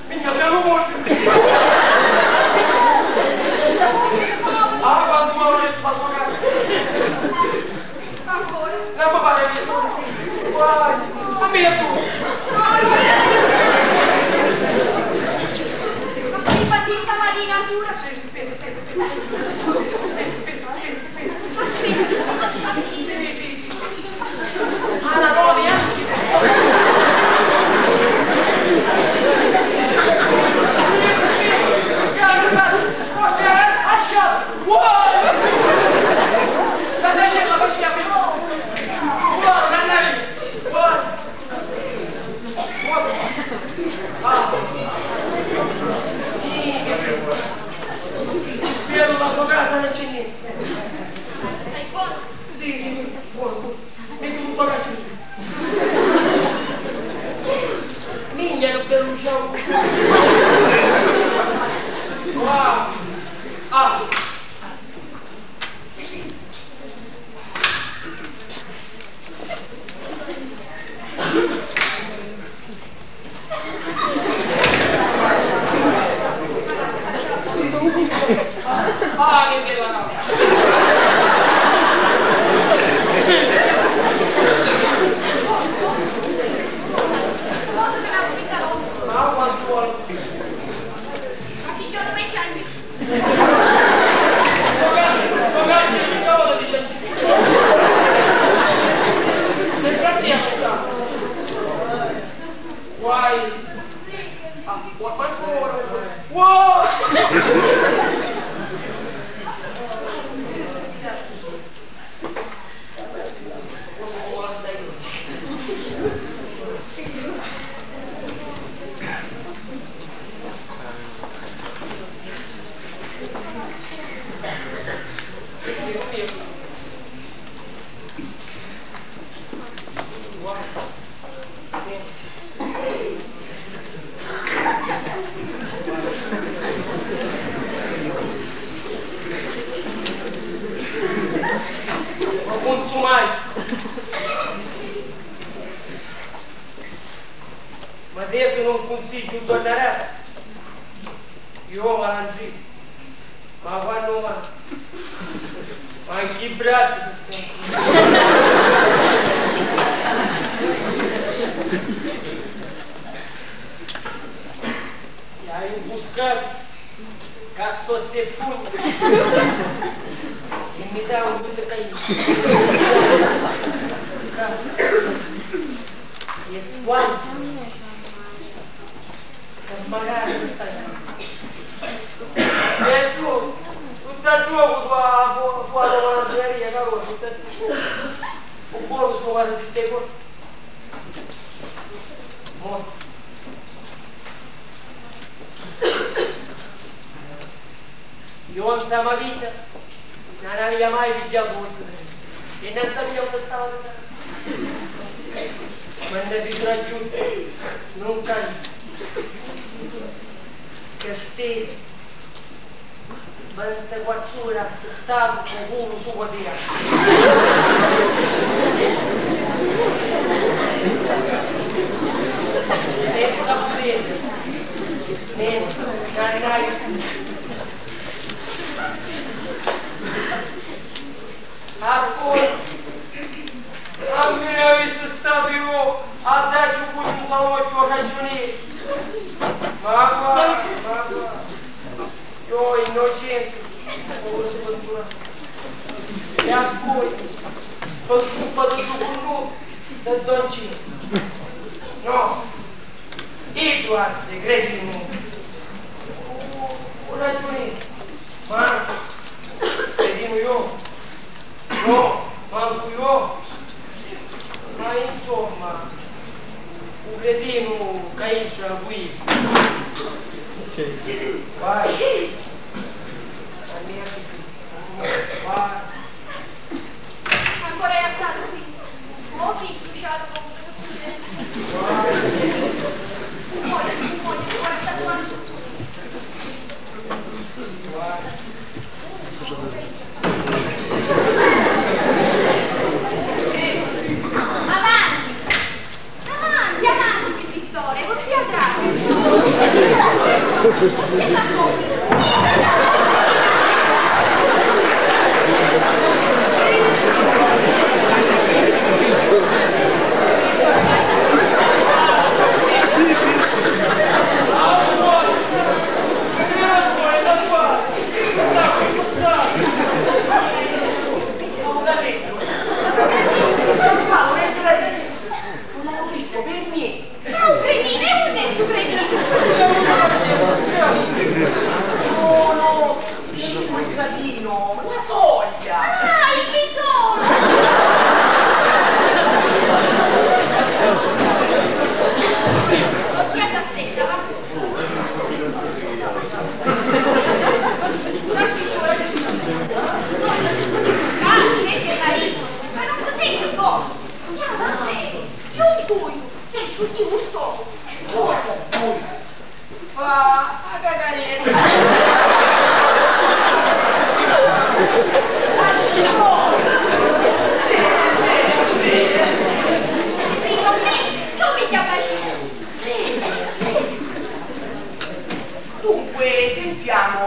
Minchia, bellu mortu! Ah, quantu m'hannu dettu, ma so cazzu! Ancora? Non mi pare che... Guai! A me tu! Ma poi fa di stamattina ancora? Sì, sì, sì, sì. Bellu, la so casa non c'è niente. Stai buono? Sì, sì, buono. Metti tutto che ci su. Minchia, che bellu ciao. Wow. Ah. Guai. Ah, guai, guai, guai. Wow! Lo cunsumai. Ma adesso non consiglio tornare. Io avanti. Ma quannu va? Ma chi bracchi si scappa? E hai un buscato, cazzo di pugno. E mi dà un due caini. E quanto? Che magari si sta... E tu, tu Sta giocu tu a fu a fu a tua malantuneria, caro, sta giù. U buono suo guarda si stai fuori. Mo. Io nta ma vita non avia mai pigghiatu vogghiu e non sapia unni stava andando. Quando vi raggiunto non capisco che stesi ventiquattro ore assettatu con uno su quotidiano. Senza pudere, senza, a mi avissi statu io a dacci un pugnutaloggio ragionieri. Ma guarda, ma guarda, io innocenti, come si continua. E a voi, non scuppate più con noi, da zoncino. No, Edward, credimi, u ragiunieri, ma credimi io, no, mancu io, ma insomma, u cretinu ca intra qui, vai, vai. Ancora è alzato qui. Oh, figlio, sciato, come se fosse un muoio, un muoio, guarda quanto. Avanti! Avanti, avanti, piffissone, così a gratis. E fa come? Non l'avevo visto per niente. È un cretino, è un onesto cretino. No, no, il gradino, la soglia. Ah, il bisogno. Zia Sassetta, va. Ma chi vuole? Ah, senti, Marino, ma non si sente sbocco. Chiama a me. Io un cuio, ti asciutti un soco. Cosa vuoi? Fa a cacarella. Sì, non mi, non mi chiama. Dunque, sentiamo,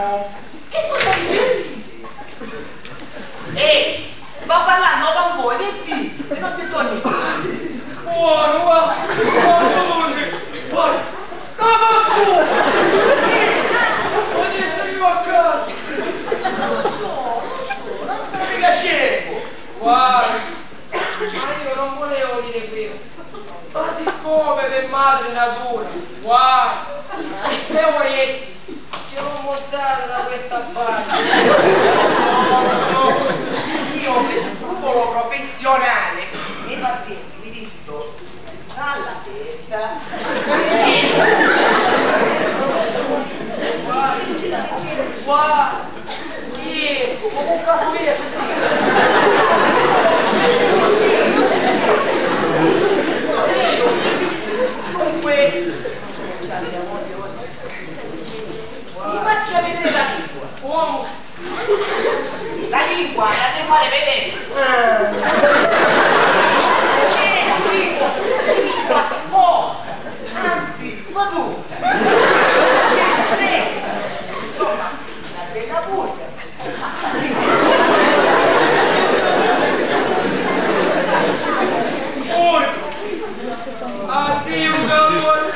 che cosa vi servite? Ehi, va a parlà, no, con voi, vedi? E non si torna. Buono, va, va, va, va, va, va, va, adesso io a casa. Lo so, lo so, non mi piaceva. Guarda, ma io non volevo dire questo. Ma siccome per madre natura, guai, e voi, ce l'ho montata da questa parte. Lo so, lo so. Io per scrupolo professionale, i miei pazienti mi visito dalla testa. Guai, guai. Sì, comunque a pulire. Dunque, mi faccia vedere la lingua. Uomo. La lingua la deve fare vedere. Lingua, lingua sporca, anzi, fotusa. Insomma, una bella pugna. Addio, Galone!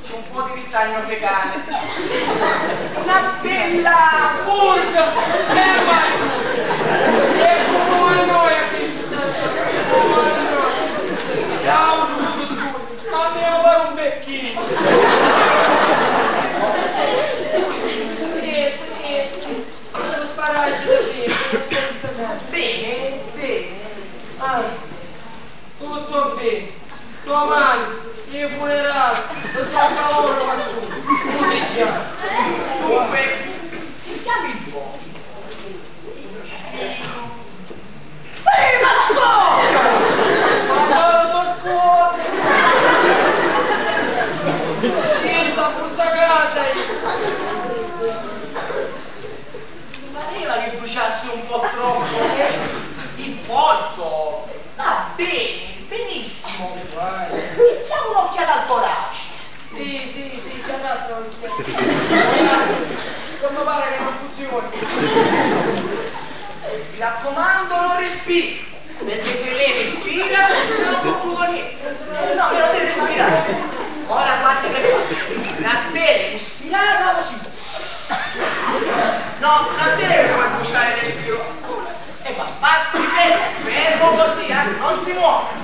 C'è un po' di Stagnu regale. Una bella burga! E vai! E comu a noi a chistu tantu! Comu a noi! Ciao, tuttu! Ma mi pare un becchinu! Niente, niente. Lu sparaggio da bene, non si capisce niente. Bene, bene. Ah. Tutto bene. Domani, i funerali, non c'è ancora qualcuno. Musica. Dunque, si chiami un po'. Ferma, scorta! Ma no, non scorda! Io sta bussa calda, io. Mi pareva che bruciassi un po' troppo. Il polso. Va bene, benissimo. Diamo un'occhiata al torace. Sì, sì, sì, già da solito. Ora, non mi pare che non funzioni. Mi raccomando, non respiri. Perché se lei respira, non concludo niente. No, però deve respirare. Ora guardi che fa. Una bella ispirata così. No, non deve poi buttare respiro. E va, va, si ferma, fermo così, eh, non si muove.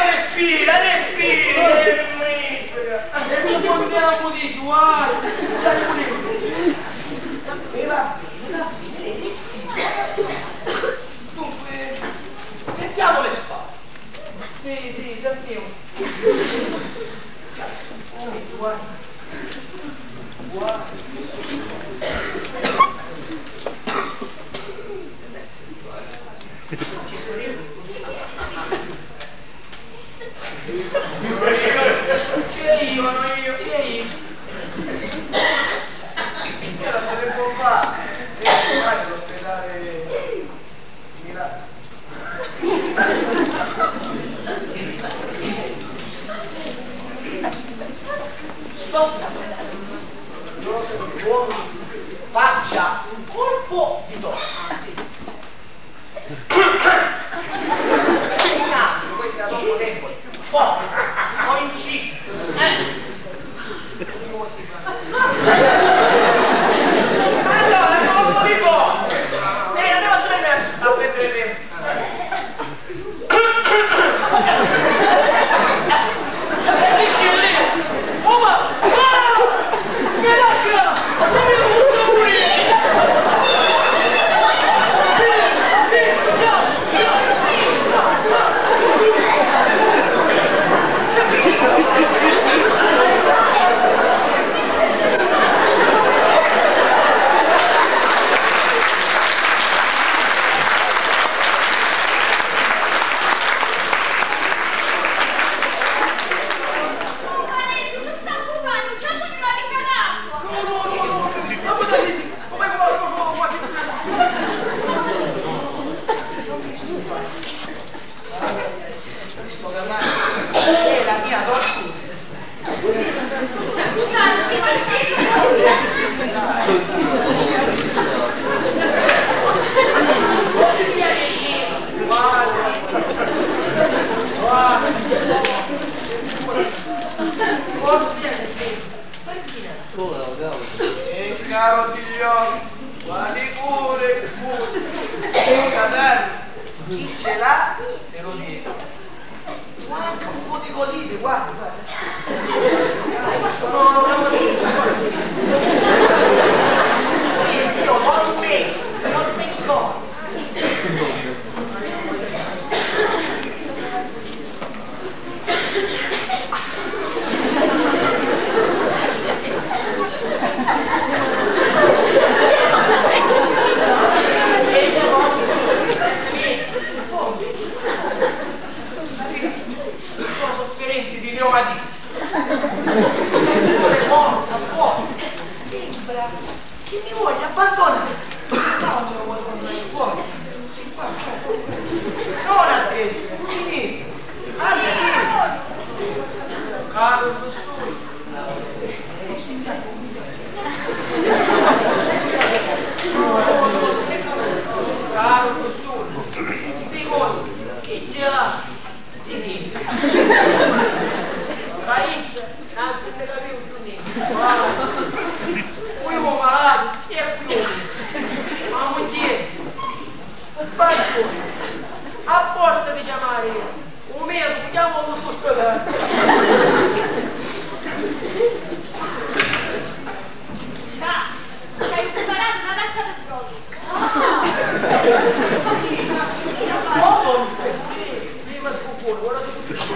Respira, respira, respira. E si possiamo dici, guarda, stai pulendo. E va bene, va bene, respira. Dunque, sentiamo le spalle. Sì, sì, sentiamo. Guarda. Guarda. Chi è io? Chi è io? Io non sapevo fare. Io ormai l'ospedale. Faccia un colpo di tosse. Questo è troppo debole. Forte. Ho incinto. Eh. Allora, colpo di forza. Eh, non devo prendere a prendere. E caro figlio, quali cure, cure. Chi ce l'ha, se lo dico. Guarda un po' di colite, guarda, guarda. No, no, no. Io non mi, non mi ricordo. Sono sofferente di reumatismo. Buono, buono. Sembra che mi voglia abbandonare. Sa quando lo vuoi tornare fuori? Sì, qua, qua, qua. Non a destra, a sinistra. A sinistra. Caru professuri, caru professuri, sti cosi chi ci l'ha si vidi. Parecchia, non si ne capiu più niente. Poi ho malato e poi ho vinto. Ma mugghieri, sbaglione, apposta di chiamare io. U medicu, chiama un ospedale. Ca, c'hai priparato na tazza di brodo. Ah! Sì, ma scuccuno, ora si capisce.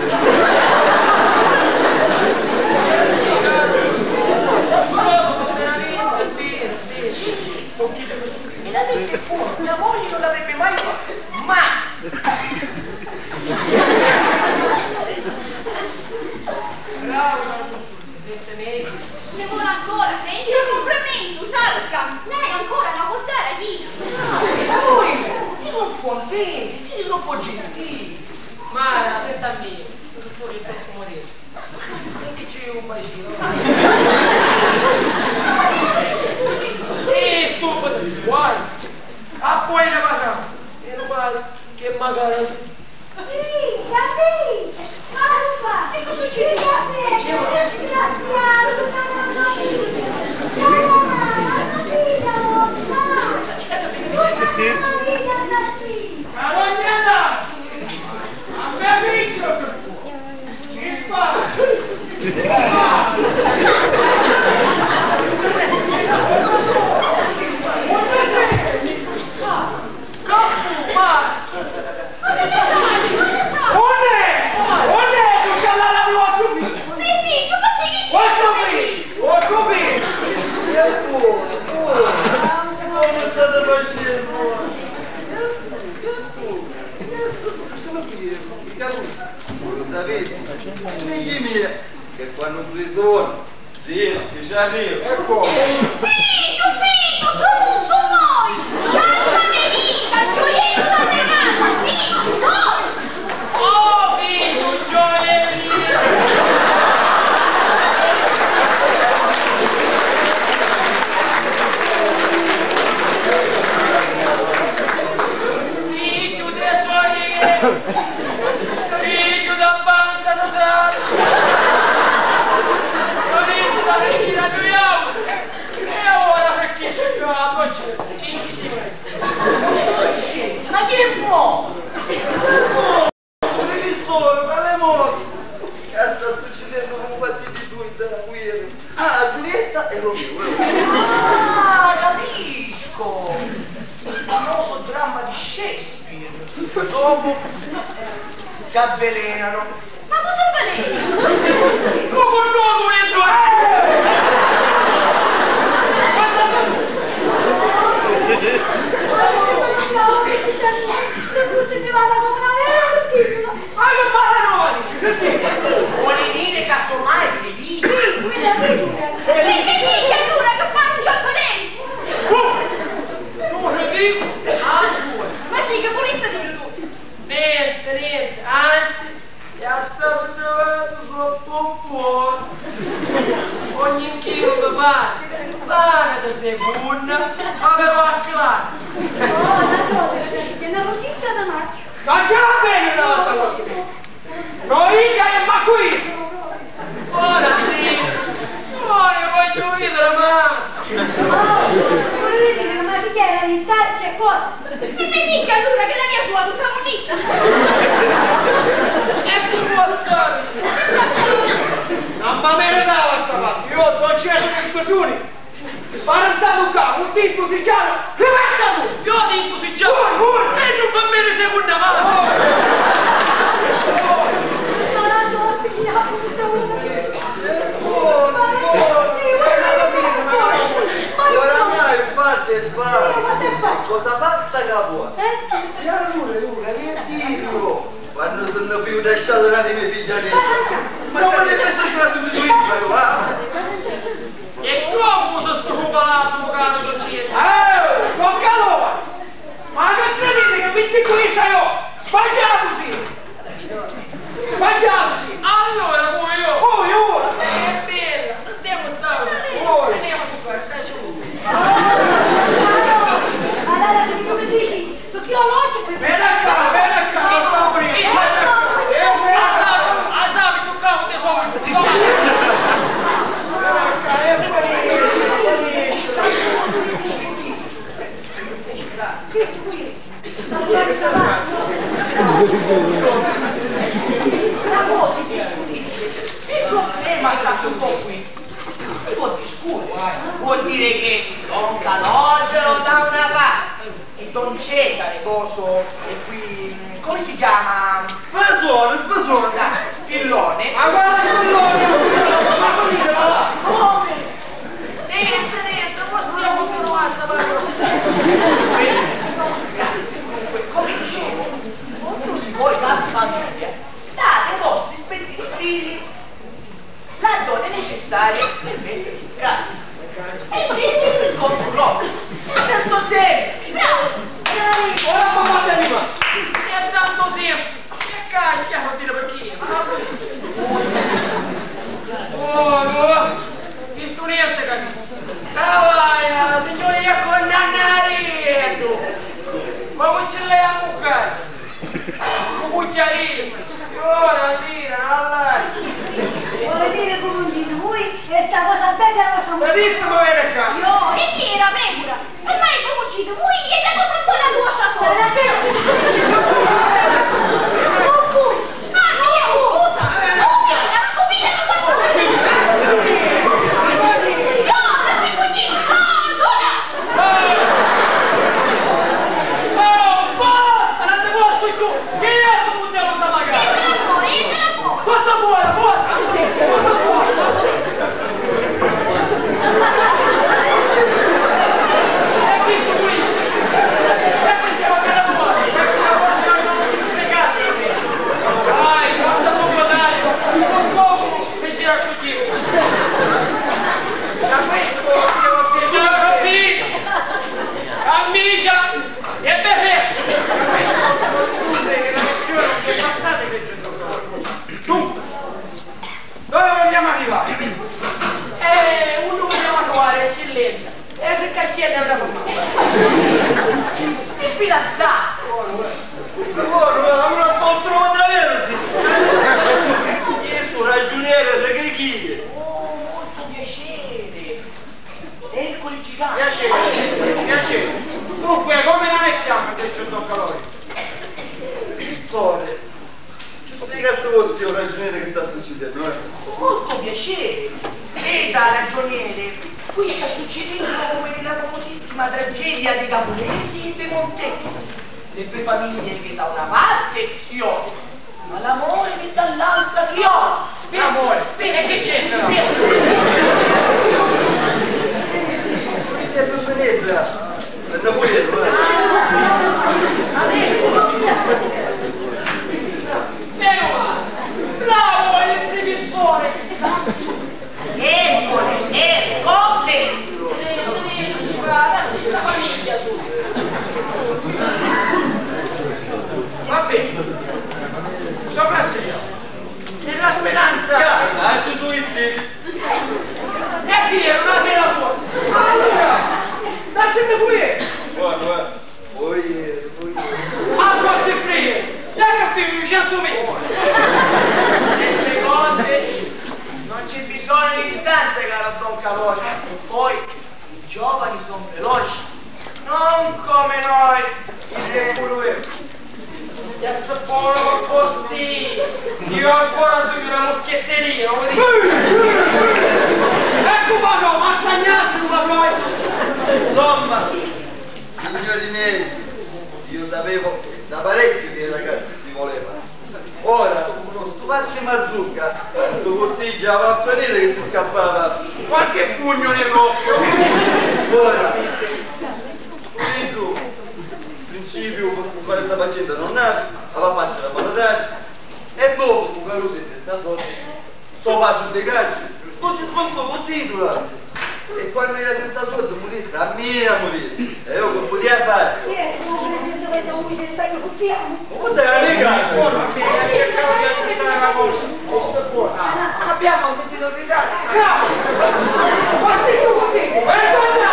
Brodo, veramente, bene, bene. Sì, e l'ha detto pure, mia moglie non l'avrebbe mai fatto. Mai! Bravo, Marco, si sente meglio. Ne vuole ancora, senti? Io complimento, salca! Lei ancora una contara china! Ah, e poi, ti confondi, siete troppo gentili! Mara, senta a me, io sono fuori troppo modesto. Sentici un bacino. Sì, subito, guai! Ah, poi ne parliamo! Meno male che magari Minchia, minchia! Guarda, che cosa succede? Disgraziato, mamma mia! Mamma mia, mamma mia! Carognata! A me amico! Ci spara! Coppu, ma Unni è? Unni è? Tu sciallata di vostru figghiu! Me figghiu, ma chi dici? Vostru figghiu! Vostru figghiu! Che buono, buono! Che buono state facendo? Che buono, che buono! Adesso sono fiero, mi capisco. Voi lo sapete, figli miei, che quando tu suoni Sì, sì, ci arrivo. E come? Figghiu, figghiu, su, su, moi! Sciarpa me vita, gioiellu dâ me casa, figghiu, moi! Oh, figghiu, gioiellu! Figghiu, tesori! Figghiu dâ banca centrali! Lu dici la vecchina Giuliana! E ora perché ci sta la doccia? Cinchi stimoli! Ma chi ne può? Pure chi sono, ma le morti! Che sta succedendo con quanti di due da qui? Ah, Giulietta e Romeo. Ah, capisco! Il famoso dramma di Shakespeare. Dopo s'avvelenano. Ma cosa avvelena? Come no, tu e tu! Ma che fa la nonna? Vuole dire casomai Felice? Sì, quella figura. Perché chi è allora che fa un gioco lento? Tu, tu, dico, ah, tu. Ma chi che volesse dire tu? Niente, niente, anzi, è stato trovato troppo buono. Ogni chilo mi pare, pare di seconda, ma però a classe. Oh, la cosa, che ne ho sentita da maggio. Ma già bene una volta così. Noi che è ma qui! Ora sì! Ora voglio ridere, ma... Oh, volete dire, ma chi era in tal c'è cosa? E te dica allora che la mia sua tutta munizza! E tu vuoi sapere? Non mi meritava sta parte, io non c'è discussione! Parentatu ca, un tintu siccianu, riversa tu! Io tintu siccianu? Voi, voi! E non fa bene seconda mano! Oramai, infatti, è fatto! Cosa fatta ca vuoi? E allora, ora, che dirlo? Quando sono più da sciallare di me figlia, non me ne penso più a tutti i giorni, va? E comu sto palazzo, caro Francesco? Eh, con calore! Ma che credete che mi zitto io? Sbagliato sì! Sbagliato sì! Allora, pure io! Pure io! Chistu qui sta fari travagghiu. La cosa discutibili, si il problema sta un po' qui, non si può discutere. Vuol dire che don Calogero da una parte e don Cesare, coso, e qui, mm, come si chiama? Spasone, spasone. Dai, spillone. Ma quale spillone? Ma come? Niente, niente, possiamo continuare a sapere. Grazie. Comunque, come dicevo, ognuno di voi dà famiglia, date i vostri rispettivi figli, laddove necessario, per metterli in casa. E ditemi il conto proprio. È tanto semplice. Bravo! Bravo! Ora papà te arriva! È tanto semplice. Che cascia, vuol dire perché? Ma la polizia. Oh, no. Visto niente, capito? Travaglia, signore, io con Nannarietto. Come ce l'hai a muccare? Un cucchiarino. Ora, lì, all'altro. Vuole dire, cuginu, voi e sta cosa bella la vostra mucchia. Benissimo, bene qua. Io, e chi era pecora? Semmai, cuginu, voi e la cosa buona di vostra sorella. Oh, voi. Ah, chi è? Scusa. Oh, mia, la scopina di qualcuno. No, non si può dire. No, sola. Oh, basta, non ti posso più! Chi è sto puttano da magari? Cosa vuole? Forza! Forza! E questo qui? E questo è un operatore! Dai, forza tu, dai! Uno scopo! Che gira così. Da questo signor Rosì, amicia e bebè. Dunque, dove vogliamo arrivare? Eh, uno vogliamo arrivare, eccellenza. E se caccia da una famiglia. Il fidanzato. Buono, ma non posso trovare davvero, sì. Io sono ragioniere, le chiacchiere. Oh, molto piacere. Ercole Gigante. Piacere, piacere. Dunque, come la mettiamo il vecchio Don Calogero? Pistore. Ci spiegassi voi, signor ragioniere, che sta succedendo, eh? Con molto piacere. Veda, ragioniere, qui sta succedendo come nella famosissima tragedia dei Capuleti e dei Montecchi. Le due famiglie che da una parte si odiano, ma l'amore che dall'altra trionfa. Spera, amore, spera, che c'entra? Spera. Che problema è? Meno male! Bravo il professore! Ercole, Ercole! Eh, non è che ci fa la stessa famiglia, su. Va bene. Sopra signor. Nella speranza. Ah, ci su i zii. E chi è? Una sera sola. Allora, lasciami pulire. Guarda, guarda. Voi, voi. Ah, così fine. Dai, capito, centomila. Queste cose non c'è bisogno di distanze, caro don Calogero. Poi i giovani sono veloci, non come noi, il tempo lui. E se buono così, io ancora sono una moschetterina, vuoi dire? Ecco, ma no, ma sciagnazzo, ma poi. Insomma, signori miei, io sapevo da parecchio che i ragazzi ti volevano. Ora, con stu fascio di mazzucca, stu cottiggio va a finire che ci scappava qualche pugno nell'occhio. Ora, tu, in principio, posso fare sta faccenda, non ha, la va a fare da valutare, e dopo, quando sei senza soldi, sto faccio dei calci, non si sfondo con titola. E quando era senza soldi, murissi, a mia murissi. E io che podia fare? Chi è? Come, presidente, voi non mi stai più. Puttana di casa! Abbiamo sentito gridare. Ma sei tu, Puttana!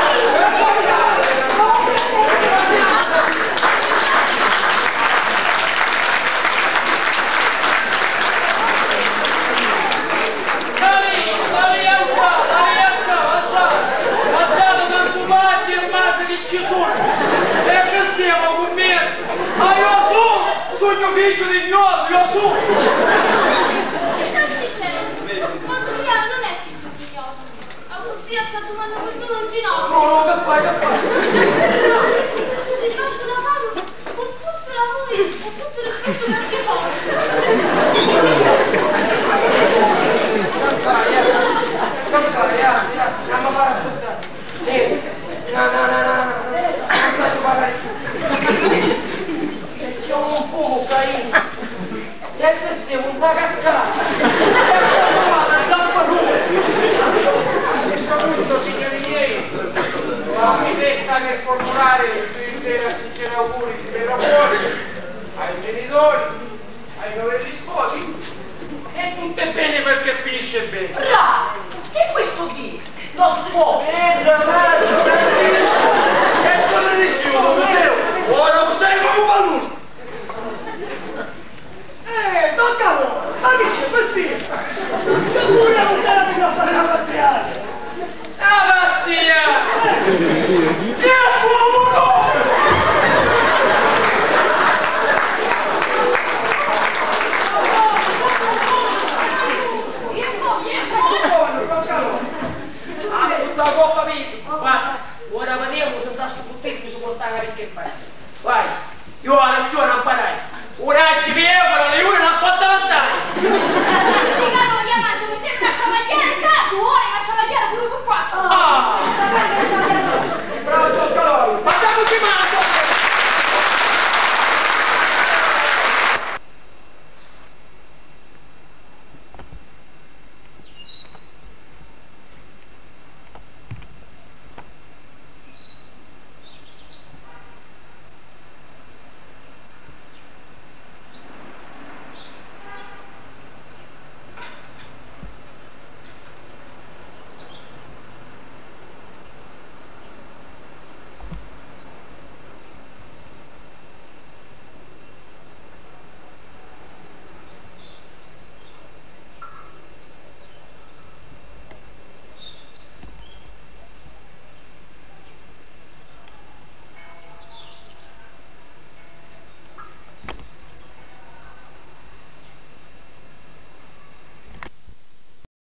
Dai, dai, alza, dai, alza, alza. Alzate tanto, pazzi e mazzi che ci sono. E che Mio figghiu di Gnorru, io su! Chi stai dicennu? Zia, non è figghiu di Gnorru. Accussì a sta dumanda qualcuno non ci nota. No, no, che fai, che fai? Ci faccio una mano con tutto l'amore e tutto il rispetto che ci vuole. Che fai, eh? Che fai, eh? Andiamo a fare. Eh, no, no, no, no, no, non saccio parlare più. C'è un fumo, sai? E te sei un tagaccato! E te sei un tagaccato! A questo punto, signori miei, non mi resta che formulare i più sinceri auguri di Ferrabuoni ai genitori, ai novelli sposi, e tutto è bene perché finisce bene. Bravo! E questo dì non si può. Eh, bravo! E quello dice uno,